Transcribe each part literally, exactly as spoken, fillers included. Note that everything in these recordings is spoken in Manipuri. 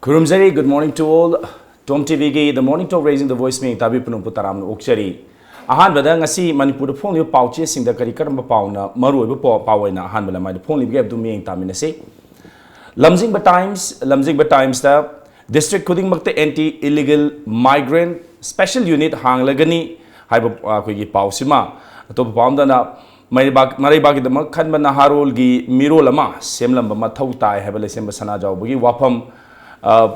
ꯈꯨꯔꯨꯝꯖꯔꯤ꯫ Good morning to all. Tom ꯇꯤꯚꯤꯒꯤ The Morning Talk Raising the Voice ꯃꯤꯌꯦꯡ ꯇꯥꯕꯤ ꯄꯨꯝꯅꯃꯛꯄꯨ ꯇꯔꯥꯝꯅ ꯑꯣꯛꯆꯔꯤ꯫ ꯑꯍꯥꯟꯕꯗ ꯉꯁꯤ ꯃꯅꯤꯄꯨꯔꯗ ꯐꯣꯡꯂꯤꯕ ꯄꯥꯎꯆꯦꯁꯤꯡꯗ ꯀꯔꯤ ꯀꯔꯝꯕ ꯄꯥꯎꯅ ꯃꯔꯨꯑꯣꯏꯕ ꯄꯥꯎ, ꯄꯥꯎ ꯑꯣꯏꯅ ꯑꯍꯥꯟꯕ ꯂꯃꯥꯏꯗ ꯐꯣꯡꯂꯤꯕꯒꯦ ꯍꯥꯏꯕꯗꯨ ꯃꯤꯠꯌꯦꯡ ꯇꯥꯃꯤꯟꯅꯁꯤ꯫ ꯂꯝꯖꯤꯡꯕ ꯇꯥꯏꯝꯁ, ꯂꯝꯖꯤꯡꯕ ꯇꯥꯏꯝꯁꯇ district ꯈꯨꯗꯤꯡꯃꯛꯇ anti illegal migrant special unit ꯍꯥꯡꯂꯒꯅꯤ ꯍꯥꯏꯕ, ꯑ, ꯑꯩꯈꯣꯏꯒꯤ ꯄꯥꯎꯁꯤꯃ, ꯑꯇꯣꯞꯄ ꯄꯥꯎ ꯑꯃꯗꯅ ꯃꯩꯔꯩꯕꯥꯛ-, ꯃꯔꯩꯕꯥꯛꯀꯤꯗꯃꯛ ꯈꯟꯕ ꯅꯍꯥꯔꯣꯜꯒꯤ ꯃꯤꯔꯣꯜ ꯑꯃ ꯁꯦꯝꯂꯝꯕ ꯃꯊꯧ ꯇꯥꯏ ꯍꯥꯏꯕ ꯂꯩꯁꯦꯝꯕ ꯁꯅꯥꯖꯥꯎꯕꯒꯤ ꯋꯥꯐꯝ, ꯑ,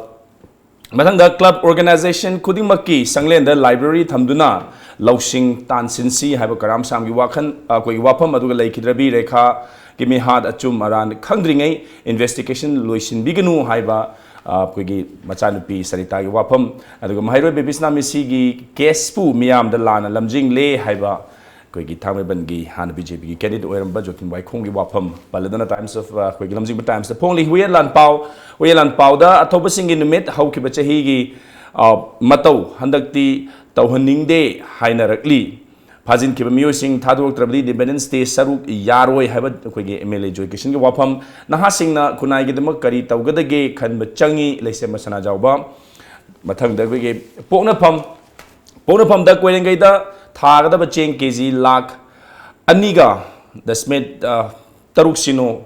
ꯃꯊꯪꯗ club organization ꯈꯨꯗꯤꯡꯃꯛꯀꯤ ꯆꯪꯂꯦꯟꯗ library ꯊꯝꯗꯨꯅ ꯂꯧꯁꯤꯡ ꯇꯥꯟꯁꯤꯟꯁꯤ ꯍꯥꯏꯕ ꯀꯔꯥꯝ ꯁꯥꯝꯒꯤ ꯋꯥꯈꯜ, ꯑꯩꯈꯣꯏꯒꯤ ꯋꯥꯐꯝ ꯑꯗꯨꯒ ꯂꯩꯈꯤꯗ꯭ꯔꯕꯤ ꯔꯦꯈꯥꯒꯤ ꯃꯤꯍꯥꯠ ꯑꯆꯨꯝ ꯑꯔꯥꯟ ꯈꯪꯗ꯭ꯔꯤꯉꯩ investigation ꯂꯣꯏꯁꯤꯟꯕꯤꯒꯅꯨ ꯍꯥꯏꯕ, ꯑ, ꯑꯩꯈꯣꯏꯒꯤ ꯃꯆꯥꯅꯨꯄꯤ ꯁꯔꯤꯇꯥꯒꯤ ꯋꯥꯐꯝ, ꯑꯗꯨꯒ ꯃꯍꯩꯔꯣꯏ ꯕꯦꯕꯤꯁꯅꯥ ꯃꯤꯁꯤꯒꯤ caseꯄꯨ ꯃꯤꯌꯥꯝꯗ ꯂꯥꯟꯅ ꯂꯝꯖꯤꯡꯂꯦ ꯍꯥꯏꯕ ꯑꯩꯈꯣꯏꯒꯤ ꯊꯥꯡꯃꯩꯕꯟꯒꯤ ꯍꯥꯟꯅ BJPꯒꯤ candidate ꯑꯣꯏꯔꯝꯕ ꯖꯣꯇꯤꯟ ꯋꯥꯏꯈꯣꯝꯒꯤ ꯋꯥꯐꯝ ꯄꯜꯂꯗꯨꯅ Times of, ꯑ, ꯑꯩꯈꯣꯏꯒꯤ ꯂꯝꯖꯤꯡꯕ ꯇꯥꯏꯝꯁꯇ ꯐꯣꯡꯂꯤ꯫ ꯍꯨꯏꯌꯦꯟ ꯂꯥꯟꯄꯥꯎ, ꯍꯨꯏꯌꯦꯟ ꯂꯥꯟꯄꯥꯎꯗ ꯑꯊꯧꯕꯁꯤꯡꯒꯤ ꯅꯨꯃꯤꯠ ꯍꯧꯈꯤꯕ ꯆꯍꯤꯒꯤ, ꯑ, ꯃꯇꯧ ꯍꯟꯗꯛꯇꯤ ꯇꯧꯍꯟꯅꯤꯡꯗꯦ ꯍꯥꯏꯅꯔꯛꯂꯤ꯫ ꯐꯥꯖꯤꯟꯈꯤꯕ ꯃꯤꯑꯣꯏꯁꯤꯡ ꯊꯥꯗꯣꯔꯛꯇ꯭ꯔꯕꯗꯤ Independence Day ꯁꯔꯨꯛ ꯌꯥꯔꯣꯏ ꯍꯥꯏꯕ ꯑꯩꯈꯣꯏꯒꯤ MLA ꯖꯣꯏꯀꯤꯁꯟꯒꯤ ꯋꯥꯐꯝ꯫ ꯅꯍꯥꯁꯤꯡꯅ ꯈꯨꯟꯅꯥꯏꯒꯤꯗꯃꯛ ꯀꯔꯤ ꯇꯧꯒꯗꯒꯦ ꯈꯟꯕ ꯆꯪꯉꯤ, ꯂꯩꯁꯦꯝꯕ ꯁꯅꯥꯖꯥꯎꯕ꯫ ꯃꯊꯪꯗ ꯑꯩꯈꯣꯏꯒꯤ ꯄꯣꯛꯅꯐꯝ, ꯄꯣꯛꯅꯐꯝꯗ ꯀꯣꯏꯔꯦꯡꯒꯩꯗ ꯊꯥꯒꯗꯕ ꯆꯦꯡ ꯀꯦ ꯖꯤ ꯂꯥꯈ ꯑꯅꯤꯒ ꯗꯁꯃꯤꯠ, ꯑ, ꯇꯔꯨꯛ ꯁꯤꯅꯣ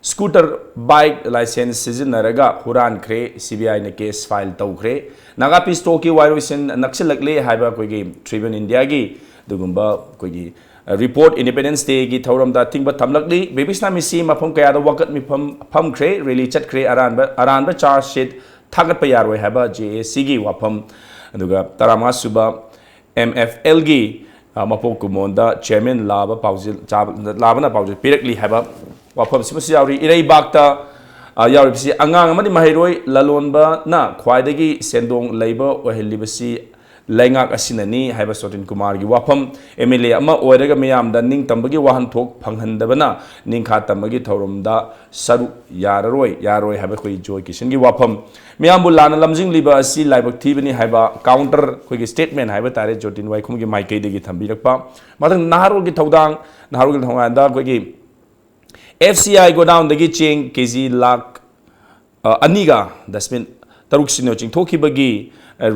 scooter bike license ꯁꯤꯖꯤꯟꯅꯔꯒ ꯍꯨꯔꯥꯟꯈ꯭ꯔꯦ꯫ CBIꯅ case file ꯇꯧꯈ꯭ꯔꯦ꯫ Naga Peace Talkꯀꯤ ꯋꯥꯔꯣꯏꯁꯤꯟ ꯅꯛꯁꯤꯜꯂꯛꯂꯦ ꯍꯥꯏꯕ ꯑꯩꯈꯣꯏꯒꯤ Tribune Indiaꯒꯤ ꯑꯗꯨꯒꯨꯝꯕ ꯑꯩꯈꯣꯏꯒꯤ, ꯑ, report Independence Dayꯒꯤ ꯊꯧꯔꯝꯗ ꯑꯊꯤꯡꯕ ꯊꯝꯂꯛꯂꯤ꯫ ꯕꯦꯕꯤꯁꯅꯥ ꯃꯤꯁꯤ ꯃꯐꯝ ꯀꯌꯥꯗ ꯋꯥꯀꯠ ꯃꯤꯐꯝ ꯐꯝꯈ꯭ꯔꯦ, rally ꯆꯠꯈ꯭ꯔꯦ꯫ ꯑꯔꯥꯟꯕ, ꯑꯔꯥꯟꯕ charge sheet ꯊꯥꯒꯠꯄ ꯌꯥꯔꯣꯏ ꯍꯥꯏꯕ JACꯒꯤ ꯋꯥꯐꯝ꯫ ꯑꯗꯨꯒ ꯇꯔꯥꯃꯉꯥ ꯁꯨꯕ MFLꯒꯤ, ꯑ, ꯃꯄꯣꯛ ꯀꯨꯝꯑꯣꯟꯗ chairman ꯂꯥꯕ ꯄꯥꯎꯖꯦꯜ, ꯆꯥꯕ-, ꯂꯥꯕꯅ ꯄꯥꯎꯖꯦꯜ ꯄꯤꯔꯛꯂꯤ ꯍꯥꯏꯕ ꯋꯥꯐꯝꯁꯤꯃꯁꯨ ꯌꯥꯎꯔꯤ꯫ ꯏꯔꯩꯕꯥꯛꯇ, ꯑ, ꯌꯥꯎꯔꯤꯕꯁꯤ ꯑꯉꯥꯡ ꯑꯃꯗꯤ ꯃꯍꯩꯔꯣꯏ ꯂꯂꯣꯟꯕꯅ ꯈ꯭ꯋꯥꯏꯗꯒꯤ ꯁꯦꯟꯗꯣꯡ ꯂꯩꯕ ꯑꯣꯏꯍꯜꯂꯤꯕꯁꯤ ꯂꯩꯉꯥꯛ ꯑꯁꯤꯅꯅꯤ ꯍꯥꯏꯕ ꯁꯣꯇꯤꯟ ꯀꯨꯃꯥꯔꯒꯤ ꯋꯥꯐꯝ꯫ MLA ꯑꯃ ꯑꯣꯏꯔꯒ ꯃꯤꯌꯥꯝꯗ ꯅꯤꯡꯇꯝꯕꯒꯤ ꯋꯥꯍꯟꯊꯣꯛ ꯐꯪꯍꯟꯗꯕꯅ ꯅꯤꯡꯈꯥ ꯇꯝꯕꯒꯤ ꯊꯧꯔꯝꯗ ꯁꯔꯨꯛ ꯌꯥꯔꯔꯣꯏ, ꯌꯥꯔꯣꯏ ꯍꯥꯏꯕ ꯑꯩꯈꯣꯏ ꯖꯣꯏ ꯀꯤꯁꯟꯒꯤ ꯋꯥꯐꯝ꯫ ꯃꯤꯌꯥꯝꯕꯨ ꯂꯥꯟꯅ ꯂꯝꯖꯤꯡꯂꯤꯕ ꯑꯁꯤ ꯂꯥꯏꯕꯛ ꯊꯤꯕꯅꯤ ꯍꯥꯏꯕ counter, ꯑꯩꯈꯣꯏꯒꯤ statement ꯍꯥꯏꯕ ꯇꯥꯔꯦ, ꯖꯣꯇꯤꯟ ꯋꯥꯏꯈꯨꯝꯒꯤ ꯃꯥꯏꯀꯩꯗꯒꯤ ꯊꯝꯕꯤꯔꯛꯄ꯫ ꯃꯊꯪ ꯅꯍꯥꯔꯣꯜꯒꯤ ꯊꯧꯗꯥꯡ, ꯅꯍꯥꯔꯣꯜꯒꯤ ꯊꯧꯗꯥꯡꯗ ꯑꯩꯈꯣꯏꯒꯤ FCI godownꯗꯒꯤ ꯆꯦꯡ ꯀꯦ ꯖꯤ ꯂꯥꯈ, ꯑ, ꯑꯅꯤꯒ ꯗꯁꯃꯤꯠ ꯇꯔꯨꯛ ꯁꯤꯅꯣ ꯆꯤꯡꯊꯣꯛꯈꯤꯕꯒꯤ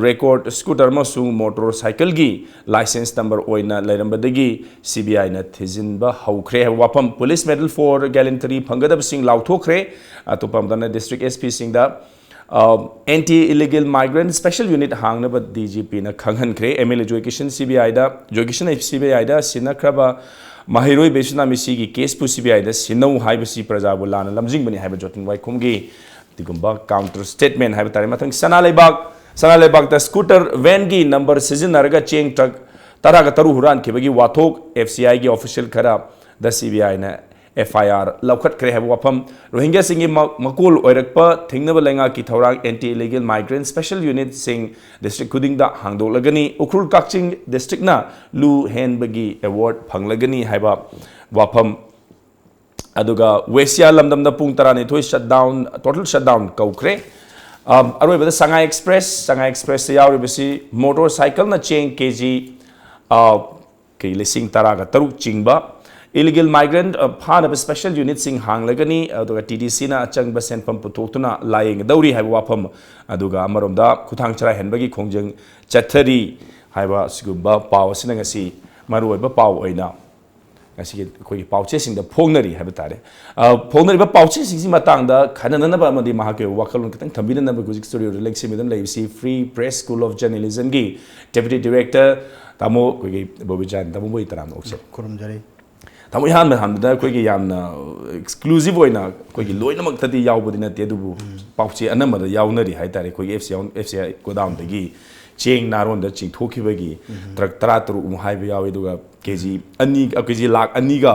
ꯔꯦꯀꯣꯔꯗ ꯁ꯭ꯀꯨꯇꯔ ꯑꯃꯁꯨꯡ ꯃꯣꯇꯣꯔ ꯁꯥꯏꯀꯜꯒꯤ ꯂꯥꯏꯁꯦꯟꯁ ꯅꯝꯕꯔ ꯑꯣꯏꯅ ꯂꯩꯔꯝꯕꯗꯒꯤ ꯁꯤ ꯕꯤ ꯑꯥꯏꯅ ꯊꯤꯖꯤꯟꯕ ꯍꯧꯈ꯭ꯔꯦ ꯍꯥꯏꯕ ꯋꯥꯐꯝ꯫ Police Medal for Gallantry ꯐꯪꯒꯗꯕꯁꯤꯡ ꯂꯥꯎꯊꯣꯛꯈ꯭ꯔꯦ꯫ ꯑꯇꯣꯞꯄ ꯑꯃꯗꯅ ꯗꯤꯁꯇ꯭ꯔꯤꯛ ꯑꯦꯁ ꯄꯤꯁꯤꯡꯗ anti illegal migrant special unit ꯍꯥꯡꯅꯕ ꯗꯤ ꯖꯤ ꯄꯤꯅ ꯈꯪꯍꯟꯈ꯭ꯔꯦ꯫ M L A Joykishan C B ꯑꯥꯏꯗ, ꯖꯣꯏꯀꯤꯁꯟ ꯁꯤ ꯕꯤ ꯑꯥꯏꯗ ꯁꯤꯟꯅꯈ꯭ꯔꯕ ꯃꯍꯩꯔꯣꯏ ꯕꯦꯁꯨꯅꯥꯃꯤꯁꯤꯒꯤ ꯀꯦꯁꯄꯨ ꯁꯤ ꯕꯤ ꯑꯥꯏꯗ ꯁꯤꯟꯅꯧ ꯍꯥꯏꯕꯁꯤ ꯄ꯭ꯔꯖꯥꯕꯨ ꯂꯥꯟꯅ ꯂꯝꯖꯤꯡꯕꯅꯤ ꯍꯥꯏꯕ ꯖꯣꯇꯤꯟ ꯋꯥꯏꯈꯣꯝꯒꯤ ꯑꯗꯨꯒꯨꯝꯕ ꯀꯥꯎꯟꯇꯔ ꯁ꯭ꯇꯦꯠꯃꯦꯟ ꯍꯥꯏꯕ ꯇꯥꯔꯦ꯫ ꯃꯊꯪ ꯁꯅꯥ ꯂꯩꯕꯥꯛ, ꯁꯅꯥ ꯂꯩꯕꯥꯛꯇ ꯁ꯭ꯀꯨꯇꯔ ꯚꯦꯟꯒꯤ ꯅꯝꯕꯔ ꯁꯤꯖꯤꯟꯅꯔꯒ ꯆꯦꯡ ꯇ꯭ꯔꯛ ꯇꯔꯥꯒ ꯇꯔꯨꯛ ꯍꯨꯔꯥꯟꯈꯤꯕꯒꯤ ꯋꯥꯊꯣꯛ꯫ ꯑꯦꯐ ꯁꯤ ꯑꯥꯏꯒꯤ ꯑꯣꯐꯤꯁꯤꯌꯦꯜ ꯈꯔꯗ ꯁꯤ ꯕꯤ ꯑꯥꯏꯅ ꯑꯦꯐ ꯑꯥꯏ ꯑꯥꯔ ꯂꯧꯈꯠꯈ꯭ꯔꯦ ꯍꯥꯏꯕ ꯋꯥꯐꯝ꯫ ꯔꯣꯍꯤꯡꯒ꯭ꯌꯥꯁꯤꯡꯒꯤ ꯃ-, ꯃꯀꯣꯜ ꯑꯣꯏꯔꯛꯄ ꯊꯤꯡꯅꯕ ꯂꯩꯉꯥꯛꯀꯤ ꯊꯧꯔꯥꯡ ꯑꯦꯟꯇꯤ ꯏꯂꯤꯒꯦꯜ ꯃꯥꯏꯒ꯭ꯔꯦꯟ ꯁ꯭ꯄꯦꯁꯦꯜ ꯌꯨꯅꯤꯠꯁꯤꯡ ꯗꯤꯁꯇ꯭ꯔꯤꯛ ꯈꯨꯗꯤꯡꯗ ꯍꯥꯡꯗꯣꯛꯂꯒꯅꯤ꯫ ꯎꯈ꯭ꯔꯨꯜ ꯀꯛꯆꯤꯡ ꯗꯤꯁꯇ꯭ꯔꯤꯛꯅ ꯂꯨ ꯍꯦꯟꯕꯒꯤ ꯑꯦꯋꯥꯔꯗ ꯐꯪꯂꯒꯅꯤ ꯍꯥꯏꯕ ꯋꯥꯐꯝ꯫ ꯑꯗꯨꯒ ꯋꯦꯁꯤꯌꯥ ꯂꯝꯗꯝꯗ ꯄꯨꯡ ꯇꯔꯥꯅꯤꯊꯣꯏ ꯁꯠꯗꯥꯎꯟ, ꯇꯣꯇꯦꯜ ꯁꯠꯗꯥꯎꯟ ꯀꯧꯈ꯭ꯔꯦ꯫ ꯑ, ꯑꯔꯣꯏꯕꯗ ꯁꯉꯥꯏ ꯑꯦꯛꯁꯄ꯭ꯔꯦꯁ, ꯁꯉꯥꯏ ꯑꯦꯛꯁꯄ꯭ꯔꯦꯁꯇ ꯌꯥꯎꯔꯤꯕꯁꯤ ꯃꯣꯇꯣꯔ ꯁꯥꯏꯀꯜꯅ ꯆꯦꯡ ꯀꯦ ꯖꯤ, ꯑ, ꯀꯩ ꯂꯤꯁꯤꯡ ꯇꯔꯥꯒ ꯇꯔꯨꯛ ꯆꯤꯡꯕ, ꯏꯂꯤꯒꯦꯜ ꯃꯥꯏꯒ꯭ꯔꯦꯟ, ꯑ, ꯐꯥꯅꯕ ꯁ꯭ꯄꯦꯁꯦꯜ ꯌꯨꯅꯤꯠꯁꯤꯡ ꯍꯥꯡꯂꯒꯅꯤ, ꯑꯗꯨꯒ ꯇꯤ ꯗꯤ ꯁꯤꯅ ꯑꯆꯪꯕ ꯁꯦꯟꯐꯝ ꯄꯨꯊꯣꯛꯇꯨꯅ ꯂꯥꯌꯦꯡꯒꯗꯧꯔꯤ ꯍꯥꯏꯕ ꯋꯥꯐꯝ, ꯑꯗꯨꯒ ꯑꯃꯔꯣꯝꯗ ꯈꯨꯊꯥꯡ ꯆꯔꯥꯏꯍꯟꯕꯒꯤ ꯈꯣꯡꯖꯪ ꯆꯠꯊꯔꯤ ꯍꯥꯏꯕ ꯑꯁꯤꯒꯨꯝꯕ ꯄꯥꯎ ꯑꯁꯤꯅ ꯉꯁꯤ ꯃꯔꯨꯑꯣꯏꯕ ꯄꯥꯎ ꯑꯣꯏꯅ ꯉꯁꯤꯒꯤ ꯑꯩꯈꯣꯏꯒꯤ ꯄꯥꯎꯆꯦꯁꯤꯡꯗ ꯐꯣꯡꯅꯔꯤ ꯍꯥꯏꯕ ꯇꯥꯔꯦ꯫ ꯑ, ꯐꯣꯡꯅꯔꯤꯕ ꯄꯥꯎꯆꯦꯁꯤꯡꯁꯤ ꯃꯇꯥꯡꯗ ꯈꯟꯅꯅꯅꯕ ꯑꯃꯗꯤ ꯃꯍꯥꯛꯀꯤ ꯋꯥꯈꯜꯂꯣꯟ ꯈꯤꯇꯪ ꯊꯝꯕꯤꯅꯅꯕ ꯍꯧꯖꯤꯛ ꯁ꯭ꯇꯨꯗꯤꯑꯣꯗ ꯂꯦꯡꯁꯤꯟꯕꯤꯗꯨꯅ ꯂꯩꯔꯤꯁꯤ Free Press School of Journalismꯒꯤ Deputy Director ꯇꯥꯃꯣ ꯑꯩꯈꯣꯏꯒꯤ ꯕꯣꯕꯤꯆꯥꯟ, ꯇꯥꯃꯣꯕꯨ ꯑꯩ ꯇꯔꯥꯝꯅ ꯑꯣꯛꯆꯔꯤ꯫ ꯈꯨꯔꯨꯝꯖꯔꯤ꯫ ꯇꯥꯃꯣ, ꯏꯍꯥꯟ ꯍꯥꯟꯕꯗ ꯑꯩꯈꯣꯏꯒꯤ ꯌꯥꯝꯅ ꯑꯦꯛꯁꯀ꯭ꯂꯨꯁꯤꯚ ꯑꯣꯏꯅ ꯑꯩꯈꯣꯏꯒꯤ ꯂꯣꯏꯅꯃꯛꯇꯗꯤ ꯌꯥꯎꯕꯗꯤ ꯅꯠꯇꯦ, ꯑꯗꯨꯕꯨ ꯄꯥꯎꯆꯦ ꯑꯅꯝꯕꯗ ꯌꯥꯎꯅꯔꯤ ꯍꯥꯏ ꯇꯥꯔꯦ꯫ ꯑꯩꯈꯣꯏꯒꯤ F C I, F C I ꯒꯣꯗꯥꯎꯟꯗꯒꯤ ꯆꯦꯡ ꯅꯥꯔꯣꯟꯗ ꯆꯤꯡꯊꯣꯛꯈꯤꯕꯒꯤ ꯇ꯭ꯔꯛ ꯇꯔꯥ ꯇꯔꯨꯛꯃꯨꯛ ꯍꯥꯏꯕ ꯌꯥꯎꯏ, ꯑꯗꯨꯒ ꯀꯦ ꯖꯤ ꯑꯅꯤ, ꯑ, ꯀꯦ ꯖꯤ ꯂꯥꯈ ꯑꯅꯤꯒ,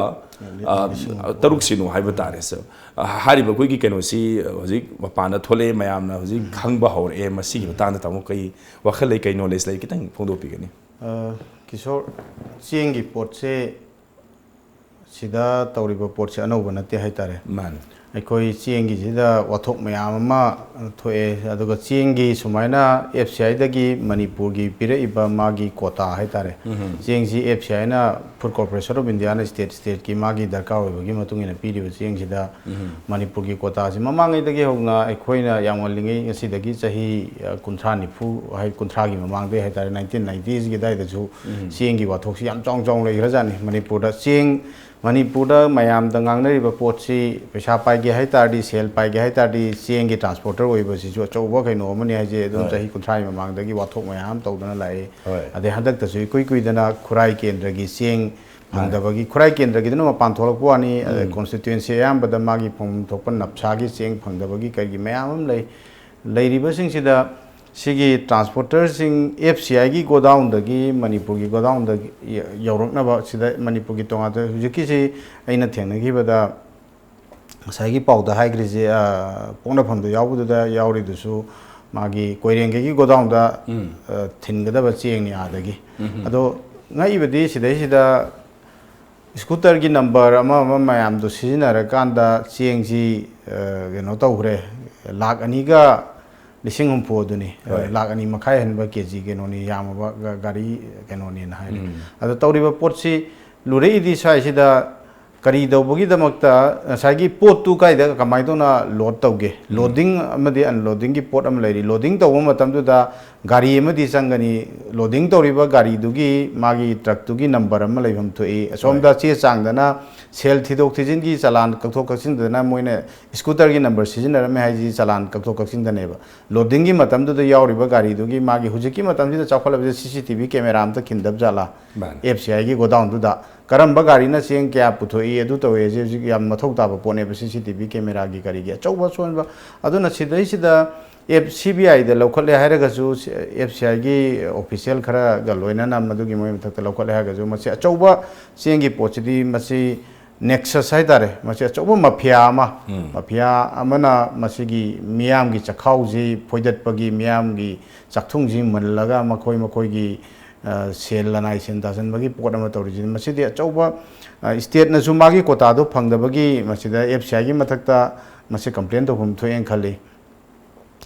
ꯑ, ꯂꯤꯁꯤꯡ ꯍꯨꯝꯐꯨ꯫ ꯇꯔꯨꯛ ꯁꯤꯅꯣ ꯍꯥꯏꯕ ꯇꯥꯔꯦ꯫ So, ꯑ, ꯍꯥꯏꯔꯤꯕ ꯑꯩꯈꯣꯏꯒꯤ ꯀꯩꯅꯣꯁꯤ ꯍꯧꯖꯤꯛ ꯃꯄꯥꯟꯗ ꯊꯣꯛꯂꯛꯑꯦ, ꯃꯌꯥꯝꯅ ꯍꯧꯖꯤꯛ ꯈꯪꯕ ꯍꯧꯔꯛꯑꯦ꯫ ꯃꯁꯤꯒꯤ ꯃꯇꯥꯡꯗ ꯇꯥꯃꯣ ꯀꯩ ꯋꯥꯈꯜ ꯂꯩ, ꯀꯩ ꯅꯣꯂꯦꯖ ꯂꯩ, ꯈꯤꯇꯪ ꯐꯣꯡꯗꯣꯛꯄꯤꯒꯅꯤ? ꯑ, ꯀꯤꯁꯣꯔ, ꯆꯦꯡꯒꯤ ꯄꯣꯠꯁꯦ ꯁꯤꯗ ꯇꯧꯔꯤꯕ ꯄꯣꯠꯁꯦ ꯑꯅꯧꯕ ꯅꯠꯇꯦ ꯍꯥꯏꯇꯥꯔꯦ꯫ ꯃꯥꯅꯤ꯫ ꯑꯩꯈꯣꯏ ꯆꯦꯡꯒꯤꯁꯤꯗ ꯋꯥꯊꯣꯛ ꯃꯌꯥꯝ ꯑꯃ ꯊꯣꯛꯑꯦ꯫ ꯑꯗꯨꯒ ꯆꯦꯡꯒꯤ ꯁꯨꯃꯥꯏꯅ ꯑꯦꯐ ꯁꯤ ꯑꯥꯏꯗꯒꯤ ꯃꯅꯤꯄꯨꯔꯒꯤ ꯄꯤꯔꯛꯏꯕ ꯃꯥꯒꯤ ꯀꯣꯇꯥ ꯍꯥꯏꯇꯥꯔꯦ, ꯆꯦꯡꯁꯤ ꯑꯦꯐ ꯁꯤ ꯑꯥꯏꯅ, ꯐꯨꯗ ꯀꯣꯔꯄꯣꯔꯦꯁꯟ ꯑꯣꯐ ꯏꯟꯗꯤꯌꯥꯅ ꯁ꯭ꯇꯦꯠ ꯁ꯭ꯇꯦꯠꯀꯤ ꯃꯥꯒꯤ ꯗꯔꯀꯥꯔ ꯑꯣꯏꯕꯒꯤ ꯃꯇꯨꯡ ꯏꯟꯅ ꯄꯤꯔꯤꯕ ꯆꯦꯡꯁꯤꯗ ꯃꯅꯤꯄꯨꯔꯒꯤ ꯀꯣꯇꯥꯁꯤ ꯃꯃꯥꯡꯉꯩꯗꯒꯤ ꯍꯧꯅ ꯑꯩꯈꯣꯏꯅ ꯌꯥꯝ ꯉꯜꯂꯤꯉꯩ, ꯉꯁꯤꯗꯒꯤ ꯆꯍꯤ, ꯑ, ꯀꯨꯟꯊ꯭ꯔꯥ ꯅꯤꯐꯨ, ꯍꯥꯏ, ꯀꯨꯟꯊ꯭ꯔꯥꯒꯤ ꯃꯃꯥꯡꯗꯩ ꯍꯥꯏꯇꯥꯔꯦ, ꯅꯥꯏꯟꯇꯤꯟ ꯅꯥꯏꯟꯇꯤꯁꯀꯤ ꯑꯗꯨꯋꯥꯏꯗꯁꯨ ꯆꯦꯡꯒꯤ ꯋꯥꯊꯣꯛꯁꯤ ꯌꯥꯝ ꯆꯥꯎꯅ ꯆꯥꯎꯅ ꯂꯩꯈ꯭ꯔꯖꯥꯠꯅꯤ ꯃꯅꯤꯄꯨꯔꯗ꯫ ꯆꯦꯡ ꯃꯅꯤꯄꯨꯔꯗ ꯃꯌꯥꯝꯗ ꯉꯥꯡꯅꯔꯤꯕ ꯄꯣꯠꯁꯤ ꯄꯩꯁꯥ ꯄꯥꯏꯒꯦ ꯍꯥꯏ ꯇꯥꯔꯗꯤ, ꯁꯦꯜ ꯄꯥꯏꯒꯦ ꯍꯥꯏ ꯇꯥꯔꯗꯤ, ꯆꯦꯡꯒꯤ ꯇ꯭ꯔꯥꯟꯁꯄꯣꯔꯇꯔ ꯑꯣꯏꯕꯁꯤꯁꯨ ꯑꯆꯧꯕ ꯀꯩꯅꯣ ꯑꯃꯅꯤ ꯍꯥꯏꯁꯦ ꯑꯗꯨꯝ ꯍꯣꯏ꯫ ꯆꯍꯤ ꯀꯨꯟꯊ꯭ꯔꯥꯒꯤ ꯃꯃꯥꯡꯗꯒꯤ ꯋꯥꯊꯣꯛ ꯃꯌꯥꯝ ꯑꯃ ꯇꯧꯗꯅ ꯂꯥꯛꯏ꯫ ꯍꯣꯏ꯫ ꯑꯗꯩ ꯍꯟꯗꯛꯇꯁꯨ ꯏꯀꯨꯏ ꯀꯨꯏꯗꯅ ꯈꯨꯔꯥꯏ ꯀꯦꯟꯗ꯭ꯔꯒꯤ ꯆꯦꯡ ꯃꯥꯅꯦ꯫ ꯐꯪꯗꯕꯒꯤ, ꯈꯨꯔꯥꯏ ꯀꯦꯟꯗ꯭ꯔꯒꯤꯗꯨꯅ ꯃꯄꯥꯟ ꯊꯣꯛꯂꯛꯄ ꯋꯥꯅꯤ, ꯑꯗꯩ ꯎꯝ꯫ ꯀꯣꯟꯁꯇꯤꯇ꯭ꯋꯦꯟꯁꯤ ꯑꯌꯥꯝꯕꯗ ꯃꯥꯒꯤ ꯐꯪꯐꯝ ꯊꯣꯛꯄ ꯅꯞꯁꯥꯒꯤ ꯆꯦꯡ ꯐꯪꯗꯕꯒꯤ ꯀꯩꯒꯤ ꯃꯌꯥꯝ ꯑꯃ ꯂꯩ꯫ ꯂꯩꯔꯤꯕꯁꯤꯡꯁꯤꯗ ꯁꯤꯒꯤ ꯇ꯭ꯔꯥꯟꯁꯄꯣꯔꯇꯔꯁꯤꯡ ꯑꯦꯐ ꯁꯤ ꯑꯥꯏꯒꯤ ꯒꯣꯗꯥꯎꯟꯗꯒꯤ ꯃꯅꯤꯄꯨꯔꯒꯤ ꯒꯣꯗꯥꯎꯟꯗ ꯌ-, ꯌꯧꯔꯛꯅꯕ ꯁꯤꯗ ꯃꯅꯤꯄꯨꯔꯒꯤ ꯇꯣꯉꯥꯟ ꯇꯣꯉꯥꯟ, ꯍꯧꯖꯤꯛꯀꯤꯁꯤ ꯑꯩꯅ ꯊꯦꯡꯅꯈꯤꯕꯗ ꯉꯁꯥꯏꯒꯤ ꯄꯥꯎꯗ ꯍꯥꯏꯈ꯭ꯔꯤꯁꯦ, ꯑ, ꯄꯣꯛꯅꯐꯝꯗ ꯌꯥꯎꯕꯗꯨꯗ ꯌꯥꯎꯔꯤꯗꯨꯁꯨ ꯃꯥꯒꯤ ꯀꯣꯏꯔꯦꯡꯒꯩꯒꯤ ꯒꯣꯗꯥꯎꯟꯗ, ꯎꯝ꯫ ꯑ, ꯊꯤꯟꯒꯗꯕ ꯆꯦꯡꯅꯤ ꯑꯥꯗꯒꯤ꯫ ꯎꯝ꯫ ꯑꯗꯣ ꯉꯛꯏꯕꯗꯤ ꯁꯤꯗꯩꯁꯤꯗ ꯁ꯭ꯀꯨꯇꯔꯒꯤ ꯅꯝꯕꯔ ꯑꯃ ꯑꯃ ꯃꯌꯥꯝꯗꯣ ꯁꯤꯖꯤꯟꯅꯔꯀꯥꯟꯗ ꯆꯦꯡꯁꯤ, ꯑ, ꯀꯩꯅꯣ ꯇꯧꯈ꯭ꯔꯦ, ꯂꯥꯛ ꯑꯅꯤꯒ ꯂꯤꯁꯤꯡ ꯍꯨꯝꯐꯨ ꯑꯗꯨꯅꯤ꯫ ꯍꯣꯏ꯫ ꯂꯥꯛ ꯑꯅꯤ ꯃꯈꯥꯏ ꯍꯦꯟꯕ ꯀꯦ ꯖꯤ ꯀꯩꯅꯣꯅꯤ, ꯌꯥꯝꯃꯕ ꯒ-, ꯒꯥꯔꯤ ꯀꯩꯅꯣꯅꯦꯅ ꯍꯥꯏꯔꯦ꯫ ꯎꯝ꯫ ꯑꯗꯣ ꯇꯧꯔꯤꯕ ꯄꯣꯠꯁꯤ ꯂꯨꯔꯛꯏꯗꯤ ꯁ꯭ꯋꯥꯏꯁꯤꯗ ꯀꯔꯤ ꯇꯧꯕꯒꯤꯗꯃꯛꯇ ꯉꯁꯥꯏꯒꯤ ꯄꯣꯠꯇꯨ ꯀꯥꯏꯗ ꯀꯃꯥꯏꯅ ꯇꯧꯅ ꯂꯣꯗ ꯇꯧꯒꯦ? ꯎꯝ꯫ ꯂꯣꯗꯤꯡ ꯑꯃꯗꯤ ꯑꯟꯂꯣꯗꯤꯡꯒꯤ ꯄꯣꯠ ꯑꯃ ꯂꯩꯔꯤ꯫ ꯂꯣꯗꯤꯡ ꯇꯧꯕ ꯃꯇꯝꯗꯨꯗ ꯒꯥꯔꯤ ꯑꯃꯗꯤ ꯆꯪꯒꯅꯤ꯫ ꯂꯣꯗꯤꯡ ꯇꯧꯔꯤꯕ ꯒꯥꯔꯤꯗꯨꯒꯤ ꯃꯥꯒꯤ ꯇ꯭ꯔꯛꯇꯨꯒꯤ ꯅꯝꯕꯔ ꯑꯃ ꯂꯩꯐꯝ ꯊꯣꯛꯏ꯫ ꯑꯁꯣꯝꯗ ꯍꯣꯏ꯫ ꯆꯦ ꯆꯥꯡꯗꯅ ꯁꯦꯜ ꯊꯤꯗꯣꯛ ꯊꯤꯖꯤꯟꯒꯤ ꯆꯂꯥꯟ ꯀꯛꯊꯣꯛ ꯀꯛꯁꯤꯟꯗꯅ ꯃꯣꯏꯅ ꯁ꯭ꯀꯨꯇꯔꯒꯤ ꯅꯝꯕꯔ ꯁꯤꯖꯤꯟꯅꯔꯝꯃꯦ ꯍꯥꯏꯁꯤ ꯆꯂꯥꯟ ꯀꯛꯊꯣꯛ ꯀꯛꯁꯤꯟꯗꯅꯦꯕ꯫ ꯂꯣꯗꯤꯡꯒꯤ ꯃꯇꯝꯗꯨꯗ ꯌꯥꯎꯔꯤꯕ ꯒꯥꯔꯤꯗꯨꯒꯤ ꯃꯥꯒꯤ ꯍꯧꯖꯤꯛꯀꯤ ꯃꯇꯝꯁꯤꯗ ꯆꯥꯎꯈꯠꯂꯕꯁꯦ ꯁꯤ ꯁꯤ ꯇꯤ ꯚꯤ ꯀꯦꯃꯦꯔꯥ ꯑꯝꯇ ꯈꯤꯟꯗꯕ ꯖꯥꯠꯂꯥ? ꯃꯥꯅꯦ꯫ ꯑꯦꯐ ꯁꯤ ꯑꯥꯏꯒꯤ ꯒꯣꯗꯥꯎꯟꯗꯨꯗ ꯀꯔꯝꯕ ꯒꯥꯔꯤꯅ ꯆꯦꯡ ꯀꯌꯥ ꯄꯨꯊꯣꯛꯏ ꯑꯗꯨ ꯇꯧꯏ ꯍꯥꯏꯁꯦ ꯍꯧꯖꯤꯛ ꯌꯥꯝ ꯃꯊꯧ ꯇꯥꯕ ꯄꯣꯠꯅꯦꯕ ꯁꯤ ꯁꯤ ꯇꯤ ꯚꯤ ꯀꯦꯃꯦꯔꯥꯒꯤ ꯀꯔꯤꯒꯤ ꯑꯆꯧꯕ ꯑꯁꯣꯟꯕ꯫ ꯑꯗꯨꯅ ꯁꯤꯗꯩꯁꯤꯗ ꯑꯦꯐ-, ꯁꯤ ꯕꯤ ꯑꯥꯏꯗ ꯂꯧꯈꯠꯂꯦ ꯍꯥꯏꯔꯒꯁꯨ, ꯑꯦꯐ ꯁꯤ ꯑꯥꯏꯒꯤ ꯑꯣꯐꯤꯁꯤꯌꯦꯜ ꯈꯔꯒ ꯂꯣꯏꯅꯅ ꯃꯗꯨꯒꯤ ꯃꯣꯏ ꯃꯊꯛꯇ ꯂꯧꯈꯠꯂꯦ ꯍꯥꯏꯔꯒꯁꯨ ꯃꯁꯤ ꯑꯆꯧꯕ ꯆꯦꯡꯒꯤ ꯄꯣꯠꯁꯤꯗꯤ ꯃꯁꯤ ꯅꯦꯛꯁꯁ ꯍꯥꯏꯇꯥꯔꯦ, ꯃꯁꯤ ꯑꯆꯧꯕ ꯃꯐꯤꯌꯥ ꯑꯃ, ꯎꯝ꯫ ꯃꯐꯤꯌꯥ ꯑꯃꯅ ꯃꯁꯤꯒꯤ ꯃꯤꯌꯥꯝꯒꯤ ꯆꯈꯥꯎꯁꯤ ꯐꯣꯏꯗꯠꯄꯒꯤ, ꯃꯤꯌꯥꯝꯒꯤ ꯆꯥꯛꯊꯨꯡꯁꯤ ꯃꯨꯜꯂꯒ ꯃꯈꯣꯏ ꯃꯈꯣꯏꯒꯤ ꯑ, ꯁꯦꯜ ꯂꯅꯥꯏ ꯁꯦꯜ ꯇꯥꯁꯤꯟꯕꯒꯤ ꯄꯣꯠ ꯑꯃ ꯇꯧꯔꯤꯁꯤꯅꯤ꯫ ꯃꯁꯤꯗꯤ ꯑꯆꯧꯕ, ꯑ, state ꯅꯁꯨ ꯃꯥꯒꯤ quota ꯗꯣ ꯐꯪꯗꯕꯒꯤ ꯃꯁꯤꯗ F C I ꯒꯤ ꯃꯊꯛꯇ ꯃꯁꯤ complain ꯇꯧꯐꯝ ꯊꯣꯛꯑꯦꯅ ꯈꯜꯂꯤ꯫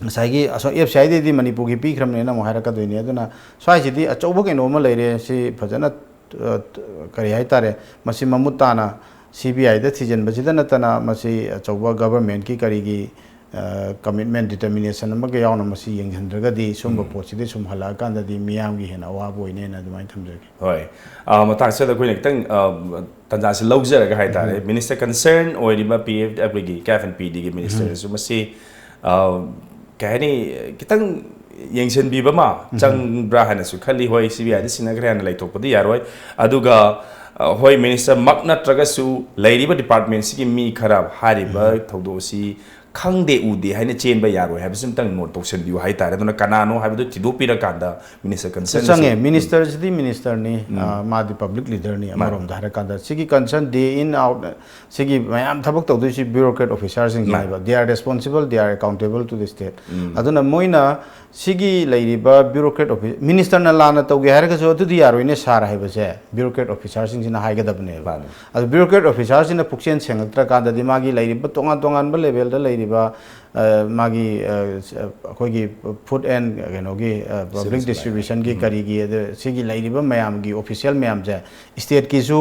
ꯉꯁꯥꯏꯒꯤ ꯑꯁꯣꯝ F C I ꯗꯩꯗꯤ ꯃꯅꯤꯄꯨꯔꯒꯤ ꯄꯤꯈ꯭ꯔꯕꯅꯦꯅ ꯑꯃꯨꯛ ꯍꯥꯏꯔꯛꯀꯗꯣꯏꯅꯤ꯫ ꯑꯗꯨꯅ ꯁ꯭ꯋꯥꯏꯁꯤꯗꯤ ꯑꯆꯧꯕ ꯀꯩꯅꯣ ꯑꯃ ꯂꯩꯔꯦ꯫ ꯁꯤ ꯐꯖꯅ, ꯑ, ꯀꯔꯤ ꯍꯥꯏꯇꯥꯔꯦ, ꯃꯁꯤ ꯃꯃꯨꯠ ꯇꯥꯅ C B I ꯗ ꯊꯤꯖꯤꯟꯕꯁꯤꯗ ꯅꯠꯇꯅ ꯃꯁꯤ ꯑꯆꯧꯕ government ꯀꯤ ꯀꯔꯤꯒꯤ, ꯑ, commitment, determination ꯑꯃꯒ ꯌꯥꯎꯅ ꯃꯁꯤ ꯌꯦꯡꯁꯤꯟꯗ꯭ꯔꯒꯗꯤ ꯁꯨꯝꯕ ꯎꯝ꯫ ꯄꯣꯠꯁꯤꯗꯤ ꯁꯨꯝ ꯍꯜꯂꯛꯑꯀꯥꯟꯗꯗꯤ ꯃꯤꯌꯥꯝꯒꯤ ꯍꯦꯟꯅ ꯑꯋꯥꯕ ꯑꯣꯏꯅꯦꯅ ꯑꯗꯨꯃꯥꯏꯅ ꯊꯝꯖꯒꯦ꯫ ꯍꯣꯏ꯫ ꯑ, ꯃꯇꯥꯡꯁꯤꯗ ꯑꯩꯈꯣꯏꯅ ꯈꯤꯇꯪ, ꯑ, ꯇꯥꯟꯖꯥꯁꯤ ꯂꯧꯖꯔꯒ ꯍꯥꯏꯇꯥꯔꯦ, ꯎꯝ꯫ Minister concern ꯑꯣꯏꯔꯤꯕ P F, ꯑꯩꯈꯣꯏꯒꯤ K F and P D ꯒꯤ minister ꯎꯝ꯫ ꯁꯨ ꯃꯁꯤ, ꯑ, ꯀꯩ ꯍꯥꯏꯅꯤ, ꯈꯤꯇꯪ ꯌꯦꯡꯁꯤꯟꯕꯤꯕ ꯑꯃ ꯎꯝ꯫ ꯆꯪꯕ꯭ꯔꯥ ꯍꯥꯏꯅꯁꯨ ꯈꯜꯂꯤ꯫ ꯍꯣꯏ, C B I ꯗ ꯁꯤꯟꯅꯈ꯭ꯔꯦ ꯍꯥꯏꯅ ꯂꯩꯊꯣꯛꯄꯗꯤ ꯌꯥꯔꯣꯏ꯫ ꯑꯗꯨꯒ, ꯑ, ꯍꯣꯏ, minister ꯃꯛ ꯅꯠꯇ꯭ꯔꯒꯁꯨ ꯂꯩꯔꯤꯕ department ꯁꯤꯒꯤ ꯃꯤ ꯈꯔ ꯍꯥꯏꯔꯤꯕ ꯎꯝ꯫ ꯊꯧꯗꯣꯛ ꯑꯁꯤ ꯈꯪꯗꯦ ꯎꯗꯦ ꯍꯥꯏꯅ ꯆꯦꯟꯕ ꯌꯥꯔꯣꯏ ꯍꯥꯏꯕꯁꯤ ꯑꯃꯇꯪ note ꯇꯧꯁꯟꯕꯤꯌꯨ ꯍꯥꯏꯇꯥꯔꯦ꯫ ꯑꯗꯨꯅ ꯀꯅꯥꯅꯣ ꯍꯥꯏꯕꯗꯨ ꯊꯤꯗꯣꯛꯄꯤꯔꯀꯥꯟꯗ minister concern ꯑꯁꯤ ꯆꯪꯉꯦ꯫ ꯎꯝ꯫ Minister ꯁꯤꯗꯤ minister ꯅꯤ, ꯎꯝ꯫ ꯑ, ꯃꯥꯗꯤ public leader ꯅꯤ꯫ ꯃꯥꯅꯤ꯫ ꯑꯃꯔꯣꯝꯗ ꯍꯥꯏꯔꯀꯥꯟꯗ ꯁꯤꯒꯤ concern day in out ꯁꯤꯒꯤ ꯃꯌꯥꯝ ꯊꯕꯛ ꯇꯧꯗꯣꯏꯁꯤ bureaucrat officer ꯁꯤꯡꯁꯤꯅꯦꯕ꯫ ꯃꯥꯅꯤ꯫ They are responsible, they are accountable to the state꯫ ꯎꯝ꯫ ꯑꯗꯨꯅ ꯃꯣꯏꯅ ꯁꯤꯒꯤ ꯂꯩꯔꯤꯕ bureaucrat office, minister ꯅ ꯂꯥꯟꯅ ꯇꯧꯒꯦ ꯍꯥꯏꯔꯒꯁꯨ ꯑꯗꯨꯗꯤ ꯌꯥꯔꯣꯏꯅꯦ sir ꯍꯥꯏꯕꯁꯦ bureaucrat officer ꯁꯤꯡꯁꯤꯅ ꯍꯥꯏꯒꯗꯕꯅꯦꯕ꯫ ꯃꯥꯅꯤ꯫ ꯑꯗꯨ bureaucrat officer ꯁꯤꯅ ꯄꯨꯛꯆꯦꯜ ꯁꯦꯡꯉꯛꯇ꯭ꯔꯀꯥꯟꯗꯗꯤ ꯃꯥꯒꯤ ꯂꯩꯔꯤꯕ ꯇꯣꯉꯥꯟ ꯇꯣꯉꯥꯟꯕ level ꯗ ꯂꯩꯔꯤꯕ, ꯑ, ꯃꯥꯒꯤ, ꯑ, ꯑꯩꯈꯣꯏꯒꯤ food and ꯀꯩꯅꯣꯒꯤ, ꯑ, public Civil supply꯫ Distribution ꯒꯤ ꯎꯝ꯫ ꯀꯔꯤꯒꯤ, ꯑꯗ ꯁꯤꯒꯤ ꯂꯩꯔꯤꯕ ꯃꯌꯥꯝꯒꯤ official ꯃꯌꯥꯝꯁꯦ state ꯀꯤꯁꯨ